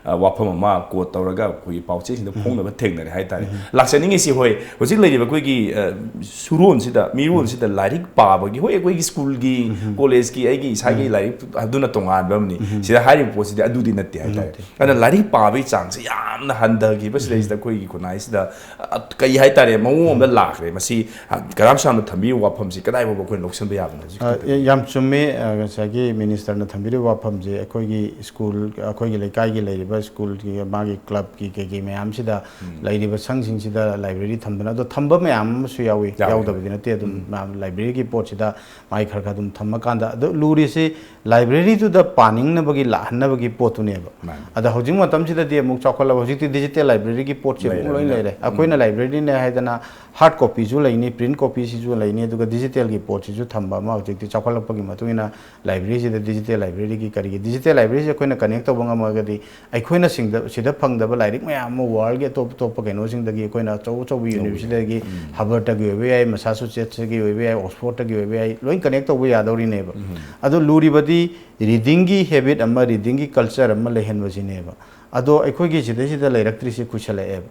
ꯑ, ꯋꯥꯐꯝ ꯑꯃ quote ꯇꯧꯔꯒ ꯑꯩꯈꯣꯏꯒꯤ ꯄꯥꯎꯆꯦꯁꯤꯡꯗ ꯐꯣꯡꯅꯕ ꯊꯦꯡꯅꯔꯦ ꯍꯥꯏꯇꯥꯔꯦ꯫ ꯂꯥꯛꯆꯅꯤꯡꯉꯤꯁꯤ, ꯍꯣꯏ, ꯍꯧꯖꯤꯛ ꯂꯩꯔꯤꯕ ꯑꯩꯈꯣꯏꯒꯤ, ꯑ, ꯁꯨꯔꯣꯟꯁꯤꯗ, ꯃꯤꯔꯣꯟꯁꯤꯗ ꯂꯥꯏꯔꯤꯛ ꯄꯥꯕꯒꯤ, ꯍꯣꯏ, ꯑꯩꯈꯣꯏꯒꯤ schoolꯒꯤ, collegeꯀꯤ, ꯑꯩꯒꯤ ꯏꯁꯥꯒꯤ ꯂꯥꯏꯔꯤꯛ ꯑꯗꯨꯅ ꯇꯣꯉꯥꯟꯕ ꯑꯃꯅꯤ꯫ ꯁꯤꯗ ꯍꯥꯏꯔꯤꯕ ꯄꯣꯠꯁꯤꯗꯤ ꯑꯗꯨꯗꯤ ꯅꯠꯇꯦ ꯍꯥꯏꯇꯥꯔꯦ꯫ ꯅꯠꯇꯦ꯫ ꯑꯗꯨꯅ ꯂꯥꯏꯔꯤꯛ ꯄꯥꯕꯒꯤ ꯆꯥꯡꯁꯦ ꯌꯥꯝꯅ ꯍꯟꯊꯈꯤꯕ ꯁꯤꯗꯩꯁꯤꯗ ꯑꯩꯈꯣꯏꯒꯤ ꯈꯨꯟꯅꯥꯏꯁꯤꯗ, ꯑ, ꯀꯩ ꯍꯥꯏꯇꯥꯔꯦ, ꯃꯑꯣꯡ ꯑꯃꯗ ꯂꯥꯛꯈ꯭ꯔꯦ꯫ ꯃꯁꯤ, ꯑ, ꯀꯔꯥꯝ ꯁꯥꯝꯅ ꯊꯝꯕꯤꯔꯤꯕ ꯋꯥꯐꯝꯁꯤ ꯀꯗꯥꯏ ꯐꯥꯎꯕ ꯑꯩꯈꯣꯏꯅ ꯂꯧꯁꯤꯟꯕ ꯌꯥꯕꯅꯣ ꯍꯧꯖꯤꯛ? ꯑ, ꯌꯥꯝ ꯆꯨꯝꯃꯦ꯫ ꯑ, ꯉꯁꯥꯏꯒꯤ ministerꯅ ꯊꯝꯕꯤꯔꯤꯕ ꯋꯥꯐꯝꯁꯦ ꯑꯩꯈꯣꯏꯒꯤ school, ꯑꯩꯈꯣꯏꯒꯤ ꯂꯩꯀꯥꯏꯒꯤ ꯂꯩꯔꯤꯕ ꯁ꯭ꯀꯨꯜꯒꯤ ꯃꯥꯒꯤ ꯀ꯭ꯂꯕꯀꯤ ꯀꯩꯀꯩ ꯃꯌꯥꯝꯁꯤꯗ ꯂꯩꯔꯤꯕ ꯁꯪꯁꯤꯡꯁꯤꯗ ꯂꯥꯏꯕ꯭ꯔꯦꯔꯤ ꯊꯝꯗꯅ, ꯑꯗꯣ ꯊꯝꯕ ꯃꯌꯥꯝ ꯑꯃꯁꯨ ꯌꯥꯎꯏ, ꯌꯥꯎꯏ꯫ ꯌꯥꯎꯗꯕꯗꯤ ꯅꯠꯇꯦ꯫ ꯑꯗꯨꯝ ꯃꯥ ꯂꯥꯏꯕ꯭ꯔꯦꯔꯤꯒꯤ ꯄꯣꯠꯁꯤꯗ ꯃꯥꯒꯤ ꯈꯔ ꯈꯔ ꯑꯗꯨꯝ ꯊꯝꯃꯀꯥꯟꯗ, ꯑꯗꯣ ꯂꯨꯔꯤꯁꯤ ꯂꯥꯏꯕ꯭ꯔꯦꯔꯤꯗꯨꯗ ꯄꯥꯅꯤꯡꯅꯕꯒꯤ, ꯂꯥꯛꯍꯟꯅꯕꯒꯤ ꯄꯣꯠꯇꯨꯅꯦꯕ꯫ ꯃꯥꯅꯤ꯫ ꯑꯗ ꯍꯧꯖꯤꯛ ꯃꯇꯝꯁꯤꯗꯗꯤ ꯑꯃꯨꯛ ꯆꯥꯎꯈꯠꯂꯕ, ꯍꯧꯖꯤꯛꯇꯤ ꯗꯤꯖꯤꯇꯦꯜ ꯂꯥꯏꯕ꯭ꯔꯦꯔꯤꯒꯤ ꯄꯣꯠꯁꯦ ꯑꯃꯨꯛ ꯂꯣꯏ ꯂꯩꯔꯦ꯫ ꯂꯩꯔꯦ꯫ ꯑꯩꯈꯣꯏꯅ ꯂꯥꯏꯕ꯭ꯔꯦꯔꯤꯅꯦ ꯍꯥꯏꯗꯅ ꯍꯥꯔꯗ ꯀꯣꯄꯤꯁꯨ ꯂꯩꯅꯤ, ꯄ꯭ꯔꯤꯟ ꯀꯣꯄꯤꯁꯤꯁꯨ ꯂꯩꯅꯤ, ꯑꯗꯨꯒ ꯗꯤꯖꯤꯇꯦꯜꯒꯤ ꯄꯣꯠꯁꯤꯁꯨ ꯊꯝꯕ ꯑꯃ ꯍꯧꯖꯤꯛꯇꯤ ꯆꯥꯎꯈꯠꯂꯛꯄꯒꯤ ꯃꯇꯨꯡ ꯏꯟꯅ ꯂꯥꯏꯕ꯭ꯔꯦꯔꯤꯁꯤꯗ ꯗꯤꯖꯤꯇꯦꯜ ꯂꯥꯏꯕ꯭ꯔꯦꯔꯤꯒꯤ ꯀꯔꯤꯒꯤ ꯗꯤꯖꯤꯇꯦꯜ ꯂꯥꯏꯕ꯭ꯔꯦꯔꯤꯁꯦ ꯑꯩꯈꯣꯏꯅ ꯀꯅꯦꯛ ꯇꯧꯕ ꯉꯝꯃꯒꯗꯤ ꯑꯩꯈꯣꯏꯅ ꯁꯤꯡꯗ-, ꯁꯤꯗ ꯐꯪꯗꯕ ꯂꯥꯏꯔꯤꯛ ꯃꯌꯥꯝ ꯑꯃ ꯋꯥꯔꯜꯒꯤ ꯑꯇꯣꯞ ꯑꯇꯣꯞꯄ ꯀꯩꯅꯣꯁꯤꯡꯗꯒꯤ ꯑꯩꯈꯣꯏꯅ ꯑꯆꯧ ꯑꯆꯧꯕ ꯌꯨꯅꯤꯚꯔꯁꯤꯇꯤꯗꯒꯤ ꯍꯥꯔꯕꯔꯗꯒꯤ ꯑꯣꯏꯕ ꯌꯥꯏ, ꯃꯁꯥꯆꯨꯁꯦꯠꯁꯇꯒꯤ ꯑꯣꯏꯕ ꯌꯥꯏ, ꯑꯣꯛꯁꯐꯣꯔꯗꯇꯒꯤ ꯑꯣꯏꯕ ꯌꯥꯏ, ꯂꯣꯏ ꯀꯅꯦꯛ ꯇꯧꯕ ꯌꯥꯗꯧꯔꯤꯅꯦꯕ꯫ ꯑꯗꯣ ꯂꯨꯔꯤꯕꯗꯤ ꯔꯤꯗꯤꯡꯒꯤ ꯍꯦꯕꯤꯠ ꯑꯃ, ꯔꯤꯗꯤꯡꯒꯤ ꯀꯜꯆꯔ ꯑꯃ ꯂꯩꯍꯟꯕꯁꯤꯅꯦꯕ꯫ ꯑꯗꯣ ꯑꯩꯈꯣꯏꯒꯤ ꯁꯤꯗꯩꯁꯤꯗ ꯂꯩꯔꯛꯇ꯭ꯔꯤꯁꯦ ꯀꯨꯏꯁꯜꯂꯛꯑꯦꯕ꯫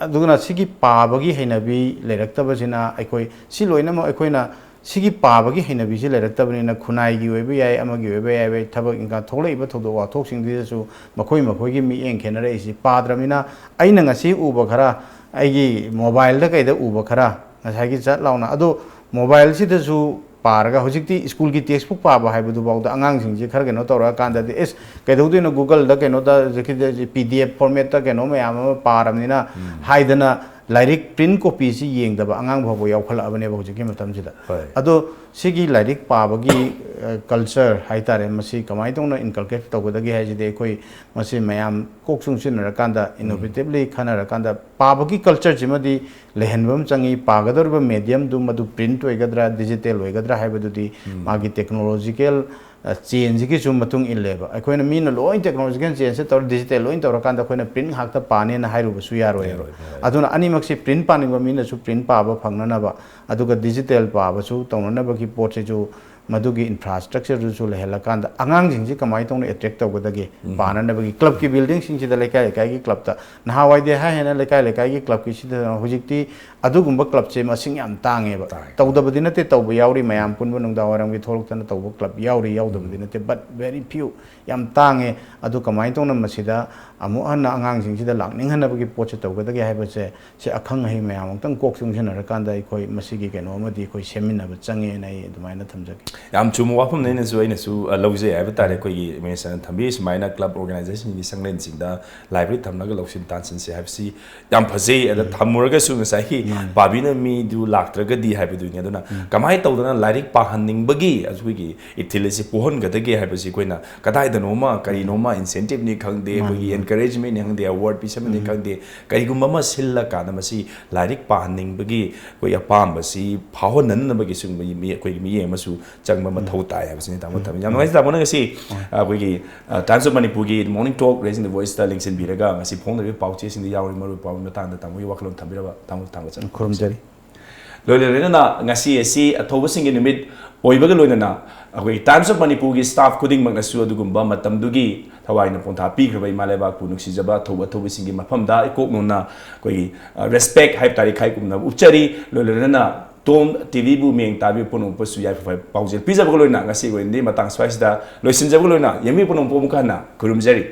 ꯑꯗꯨꯅ ꯁꯤꯒꯤ ꯄꯥꯕꯒꯤ ꯍꯩꯅꯕꯤ ꯂꯩꯔꯛꯇꯕꯁꯤꯅ ꯑꯩꯈꯣꯏ ꯁꯤ ꯂꯣꯏꯅꯃꯛ ꯑꯩꯈꯣꯏꯅ ꯁꯤꯒꯤ ꯄꯥꯕꯒꯤ ꯍꯩꯅꯕꯤꯁꯤ ꯂꯩꯔꯛꯇꯕꯅꯤꯅ ꯈꯨꯟꯅꯥꯏꯒꯤ ꯑꯣꯏꯕ ꯌꯥꯏ, ꯑꯃꯒꯤ ꯑꯣꯏꯕ ꯌꯥꯏ, ꯊꯕꯛ ꯏꯪꯈꯥꯡ ꯊꯣꯛꯂꯛꯏꯕ ꯊꯧꯗꯣꯛ ꯋꯥꯊꯣꯛꯁꯤꯡꯁꯤꯗꯁꯨ ꯃꯈꯣꯏ ꯃꯈꯣꯏꯒꯤ ꯃꯤꯠꯌꯦꯡ ꯈꯦꯠꯅꯔꯛꯏꯁꯤ ꯄꯥꯗ꯭ꯔꯕꯅꯤꯅ ꯑꯩꯅ ꯉꯁꯤ ꯎꯕ ꯈꯔ, ꯑꯩꯒꯤ ꯃꯣꯕꯥꯏꯜꯗ ꯀꯩꯗ ꯎꯕ ꯈꯔ, ꯉꯁꯥꯏꯒꯤ ꯆꯠ ꯂꯥꯎꯅ, ꯑꯗꯣ ꯃꯣꯕꯥꯏꯜꯁꯤꯗꯁꯨ ꯄꯥꯔꯒ ꯍꯧꯖꯤꯛꯇꯤ ꯁ꯭ꯀꯨꯜꯒꯤ ꯇꯦꯛꯁ ꯕꯨꯛ ꯄꯥꯕ ꯍꯥꯏꯕꯗꯨꯐꯥꯎꯗ ꯑꯉꯥꯡꯁꯤꯡꯁꯤ ꯈꯔ ꯀꯩꯅꯣ ꯇꯧꯔꯛꯑꯀꯥꯟꯗꯗꯤ, "ꯑꯦꯁ, ꯀꯩꯗꯧꯗꯣꯏꯅꯣ, ꯒꯨꯒꯜꯗ ꯀꯩꯅꯣꯗ, ꯄꯤ ꯗꯤ ꯑꯦꯐ ꯐꯣꯔꯃꯦꯠꯇ ꯀꯩꯅꯣ ꯃꯌꯥꯝ ꯑꯃ ꯄꯥꯔꯕꯅꯤꯅ" ꯍꯥꯏꯗꯅ ꯂꯥꯏꯔꯤꯛ ꯄ꯭ꯔꯤꯟ ꯀꯣꯄꯤꯁꯤ ꯌꯦꯡꯗꯕ ꯑꯉꯥꯡ ꯐꯥꯎꯕ ꯌꯥꯎꯈꯠꯂꯛꯑꯕꯅꯦꯕ ꯍꯧꯖꯤꯛꯀꯤ ꯃꯇꯝꯁꯤꯗ꯫ ꯍꯣꯏ꯫ ꯑꯗꯣ ꯁꯤꯒꯤ ꯂꯥꯏꯔꯤꯛ ꯄꯥꯕꯒꯤ, ꯑ, ꯀꯜꯆꯔ ꯍꯥꯏꯇꯥꯔꯦ, ꯃꯁꯤ ꯀꯃꯥꯏꯅ ꯇꯧꯅ ꯏꯟꯀꯜꯀꯦꯠ ꯇꯧꯒꯗꯒꯦ ꯍꯥꯏꯁꯤꯗꯤ ꯑꯩꯈꯣꯏ ꯃꯁꯤ ꯃꯌꯥꯝ ꯀꯣꯛ ꯆꯨꯡꯁꯤꯟꯅꯔꯀꯥꯟꯗ, ꯏꯅꯣꯚꯦꯇꯤꯚꯂꯤ ꯈꯟꯅꯔꯀꯥꯟꯗ ꯄꯥꯕꯒꯤ ꯀꯜꯆꯔꯁꯤꯃꯗꯤ ꯂꯩꯍꯟꯕ ꯑꯃ ꯆꯪꯉꯤ꯫ ꯄꯥꯒꯗꯧꯔꯤꯕ ꯃꯦꯗꯤꯌꯝꯗꯨ ꯃꯗꯨ ꯄ꯭ꯔꯤꯟꯠ ꯑꯣꯏꯒꯗ꯭ꯔꯥ, ꯗꯤꯖꯤꯇꯦꯜ ꯑꯣꯏꯒꯗ꯭ꯔꯥ ꯍꯥꯏꯕꯗꯨꯗꯤ ꯃꯥꯒꯤ ꯇꯦꯛꯅꯣꯂꯣꯖꯤꯀꯦꯜ, ꯑ, ꯆꯦꯟꯖꯁꯤꯒꯤꯁꯨ ꯃꯇꯨꯡ ꯏꯜꯂꯦꯕ꯫ ꯑꯩꯈꯣꯏꯅ ꯃꯤꯅ ꯂꯣꯏ ꯇꯦꯛꯅꯣꯂꯣꯖꯤꯀꯦꯜ ꯆꯦꯟꯖꯁꯦ ꯇꯧꯔ, ꯗꯤꯖꯤꯇꯦꯜ ꯂꯣꯏ ꯇꯧꯔꯀꯥꯟꯗ ꯑꯩꯈꯣꯏꯅ ꯄ꯭ꯔꯤꯟꯠ ꯉꯥꯛꯇ ꯄꯥꯅꯦꯅ ꯍꯥꯏꯔꯨꯕꯁꯨ ꯌꯥꯔꯣꯏꯕ꯫ ꯌꯥꯔꯣꯏ, ꯌꯥꯔꯣꯏ꯫ ꯑꯗꯨꯅ ꯑꯅꯤꯃꯛꯁꯤ ꯄ꯭ꯔꯤꯟꯠ ꯄꯥꯅꯤꯡꯕ ꯃꯤꯅꯁꯨ ꯄ꯭ꯔꯤꯟꯠ ꯄꯥꯕ ꯐꯪꯅꯅꯕ, ꯑꯗꯨꯒ ꯗꯤꯖꯤꯇꯦꯜ ꯄꯥꯕꯁꯨ ꯇꯧꯅꯅꯕꯒꯤ ꯄꯣꯠꯁꯤꯁꯨ ꯃꯗꯨꯒꯤ ꯏꯟꯐ꯭ꯔꯥꯁ꯭ꯇ꯭ꯔꯛꯆꯔꯗꯨꯁꯨ ꯂꯩꯍꯜꯂꯀꯥꯟꯗ ꯑꯉꯥꯡꯁꯤꯡꯁꯤ ꯀꯃꯥꯏꯅ ꯇꯧꯅ ꯑꯦꯇ꯭ꯔꯦꯛ ꯇꯧꯒꯗꯒꯦ ꯄꯥꯅꯅꯕꯒꯤ? ꯀ꯭ꯂꯕꯀꯤ ꯕꯤꯜꯗꯤꯡꯁꯤꯡꯁꯤꯗ, ꯂꯩꯀꯥꯏ ꯂꯩꯀꯥꯏꯒꯤ ꯀ꯭ꯂꯕꯇ, ꯅꯍꯥꯟꯋꯥꯏꯗꯤ ꯍꯥꯏ ꯍꯦꯟꯅ ꯂꯩꯀꯥꯏ ꯂꯩꯀꯥꯏꯒꯤ ꯀ꯭ꯂꯕꯀꯤꯁꯤꯗ, ꯍꯧꯖꯤꯛꯇꯤ ꯑꯗꯨꯒꯨꯝꯕ ꯀ꯭ꯂꯕꯁꯦ ꯃꯁꯤꯡ ꯌꯥꯝ ꯇꯥꯡꯉꯦꯕ꯫ ꯇꯥꯡꯉꯦ꯫ ꯇꯧꯗꯕꯗꯤ ꯅꯠꯇꯦ, ꯇꯧꯕ ꯌꯥꯎꯔꯤ, ꯃꯌꯥꯝ ꯄꯨꯟꯕ ꯅꯨꯡꯗꯥꯡ ꯋꯥꯏꯔꯝꯒꯤ ꯊꯣꯛꯂꯛꯇꯅ ꯇꯧꯕ ꯀ꯭ꯂꯕ ꯌꯥꯎꯔꯤ, ꯌꯥꯎꯗꯕꯗꯤ ꯅꯠꯇꯦ, but very few, ꯌꯥꯝ ꯇꯥꯡꯉꯦ꯫ ꯑꯗꯨ ꯀꯃꯥꯏꯅ ꯇꯧꯅ ꯃꯁꯤꯗ ꯑꯃꯨꯛ ꯍꯟꯅ ꯑꯉꯥꯡꯁꯤꯡꯁꯤꯗ ꯂꯥꯛꯅꯤꯡꯍꯟꯅꯕꯒꯤ ꯄꯣꯠꯁꯦ ꯇꯧꯒꯗꯒꯦ ꯍꯥꯏꯕꯁꯦ, ꯁꯤ ꯑꯈꯪ ꯑꯍꯩ ꯃꯌꯥꯝ ꯑꯃꯨꯛꯇꯪ ꯀꯣꯛ ꯆꯨꯡꯁꯤꯟꯅꯔꯀꯥꯟꯗ ꯑꯩꯈꯣꯏ ꯃꯁꯤꯒꯤ ꯀꯩꯅꯣ ꯑꯃꯗꯤ ꯑꯩꯈꯣꯏ ꯁꯦꯝꯃꯤꯟꯅꯕ ꯆꯪꯉꯦꯅ ꯑꯩ ꯑꯗꯨꯃꯥꯏꯅ ꯊꯝꯖꯒꯦ꯫ ꯌꯥꯝ ꯆꯨꯝꯕ ꯋꯥꯐꯝꯅꯦ꯫ ꯑꯩꯅꯁꯨ ꯑꯩꯅꯁꯨ ꯑ, ꯂꯧꯖꯩ ꯍꯥꯏꯕ ꯇꯥꯔꯦ꯫ ꯑꯩꯈꯣꯏꯒꯤ ꯃꯤꯅꯤꯁꯇꯔꯅ ꯊꯝꯕꯤ ꯁꯨꯃꯥꯏꯅ ꯀ꯭ꯂꯕ ꯑꯣꯔꯒꯅꯥꯏꯖꯦꯁꯟꯒꯤ ꯁꯪꯂꯦꯟꯁꯤꯡꯗ ꯂꯥꯏꯕ꯭ꯔꯦꯔꯤ ꯊꯝꯂꯒ ꯂꯧꯁꯤꯟ ꯇꯥꯟꯁꯤꯟꯁꯦ ꯍꯥꯏꯕꯁꯤ ꯌꯥꯝ ꯐꯖꯩ꯫ ꯑꯗ ꯊꯝꯃꯨꯔꯒꯁꯨ ꯉꯁꯥꯏꯒꯤ ꯄꯥꯕꯤꯅ ꯃꯤꯗꯨ ꯂꯥꯛꯇ꯭ꯔꯒꯗꯤ ꯍꯥꯏꯕꯗꯨꯅꯤ꯫ ꯑꯗꯨꯅ ꯀꯃꯥꯏꯅ ꯇꯧꯗꯅ ꯂꯥꯏꯔꯤꯛ ꯄꯥꯍꯟꯅꯤꯡꯕꯒꯤ ꯑꯩꯈꯣꯏꯒꯤ ꯏꯊꯤꯜ ꯑꯁꯤ ꯄꯣꯛꯍꯟꯒꯗꯒꯦ ꯍꯥꯏꯕꯁꯤ ꯑꯩꯈꯣꯏꯅ ꯀꯗꯥꯏꯗꯅꯣꯃ ꯀꯔꯤꯅꯣꯃ ꯏꯟꯁꯦꯟꯇꯤꯞꯅꯤ ꯈꯪꯗꯦ, ꯑꯩꯈꯣꯏꯒꯤ ꯑꯦꯟꯀꯔꯦꯖꯃꯦꯟꯅꯤ ꯈꯪꯗꯦ, ꯑꯦꯋꯥꯔꯗ ꯄꯤꯁꯟꯕꯅꯤ ꯈꯪꯗꯦ, ꯀꯔꯤꯒꯨꯝꯕ ꯑꯃ ꯁꯤꯜꯂꯀꯥꯟꯗ ꯃꯁꯤ ꯂꯥꯏꯔꯤꯛ ꯄꯥꯍꯟꯅꯤꯡꯕꯒꯤ ꯑꯩꯈꯣꯏꯒꯤ ꯑꯄꯥꯝꯕꯁꯤ ꯐꯥꯎꯍꯟꯅꯅꯕꯒꯤ ꯁꯤꯒꯨꯝꯕ ꯃꯤ, ꯑꯩꯈꯣꯏꯒꯤ ꯃꯤꯠꯌꯦꯡ ꯑꯃꯁꯨ ꯆꯪꯕ ꯃꯊꯧ ꯇꯥꯏ ꯍꯥꯏꯕꯁꯤꯅꯤ꯫ ꯇꯥꯃꯣ ꯊꯝꯃꯤ꯫ ꯌꯥꯝ ꯅꯨꯡꯉꯥꯏꯖꯩ ꯇꯥꯃꯣꯅ ꯉꯁꯤ ꯑꯩꯈꯣꯏꯒꯤ ꯇꯥꯏꯝꯁ ꯑꯣꯐ ꯃꯅꯤꯄꯨꯔꯒꯤ ꯃꯣꯔꯅꯤꯡ ꯇꯣꯛ ꯔꯦꯖꯤꯡ ꯗ ꯚꯣꯏꯁꯇ ꯂꯦꯡꯁꯤꯟꯕꯤꯔꯒ ꯉꯁꯤ ꯐꯣꯡꯂꯤꯕ ꯄꯥꯎꯆꯦꯁꯤꯡꯗ ꯌꯥꯎꯔꯤ ꯃꯔꯨꯑꯣꯏꯕ ꯄꯥꯎꯒꯤ ꯃꯇꯥꯡꯗ ꯇꯥꯃꯣꯒꯤ ꯋꯥꯈꯜꯂꯣꯟ ꯊꯝꯕꯤꯔꯕ ꯇꯥꯃꯣ ꯊꯝꯒꯠꯆꯔꯤ꯫ ꯈꯨꯔꯨꯝꯖꯔꯤ꯫ ꯂꯣꯏꯅ ꯂꯣꯏꯅꯅ ꯉꯁꯤ ꯑꯁꯤ ꯑꯊꯧꯕꯁꯤꯡꯒꯤ ꯅꯨꯃꯤꯠ ꯑꯣꯏꯕꯒ ꯂꯣꯏꯅꯅ ꯑꯩꯈꯣꯏꯒꯤ ꯇꯥꯏꯝꯁ ꯑꯣꯐ ꯃꯅꯤꯄꯨꯔꯒꯤ ꯁ꯭ꯇꯥꯐ ꯈꯨꯗꯤꯡꯃꯛꯅꯁꯨ ꯑꯗꯨꯒꯨꯝꯕ ꯃꯇꯝꯗꯨꯒꯤ ꯊꯋꯥꯏꯅ ꯄꯣꯟꯊꯥ ꯄꯤꯈ꯭ꯔꯕ ꯏꯃꯥ ꯂꯩꯕꯥꯛꯄꯨ ꯅꯨꯡꯁꯤꯖꯕ ꯑꯊꯧꯕ ꯑꯊꯧꯕꯁꯤꯡꯒꯤ ꯃꯐꯝꯗ ꯏꯀꯣꯛ ꯅꯧꯅ ꯑꯩꯈꯣꯏꯒꯤ ꯔꯦꯁꯄꯦꯛ ꯍꯥꯏꯕ ꯇꯥꯔꯦ ꯈꯥꯏ ꯀꯨꯝꯅ ꯎꯠꯆꯔꯤ꯫ ꯂꯣꯏꯅ ꯂꯣꯏꯅꯅ ꯇꯣꯝ ꯇꯤꯚꯤꯕꯨ ꯃꯤꯠꯌꯦꯡ ꯇꯥꯕꯤꯕ ꯄꯨꯝꯅꯃꯛꯄꯨꯁꯨ ꯌꯥꯏꯐ ꯄꯥꯎꯖꯦꯜ ꯄꯤꯖꯕꯒ ꯂꯣꯏꯅ ꯉꯁꯤꯒꯤ ꯑꯣꯏꯅꯗꯤ ꯃꯇꯥꯡ ꯁ꯭ꯋꯥꯏꯁꯤꯗ ꯂꯣꯏꯁꯤꯟꯖꯕꯒ ꯂꯣꯏꯅ ꯌꯦꯡꯕꯤꯕ ꯄꯨꯝꯅꯃꯛꯄꯨ ꯑꯃꯨꯛ ꯍꯟꯅ ꯈꯨꯔꯨꯝꯖꯔꯤ꯫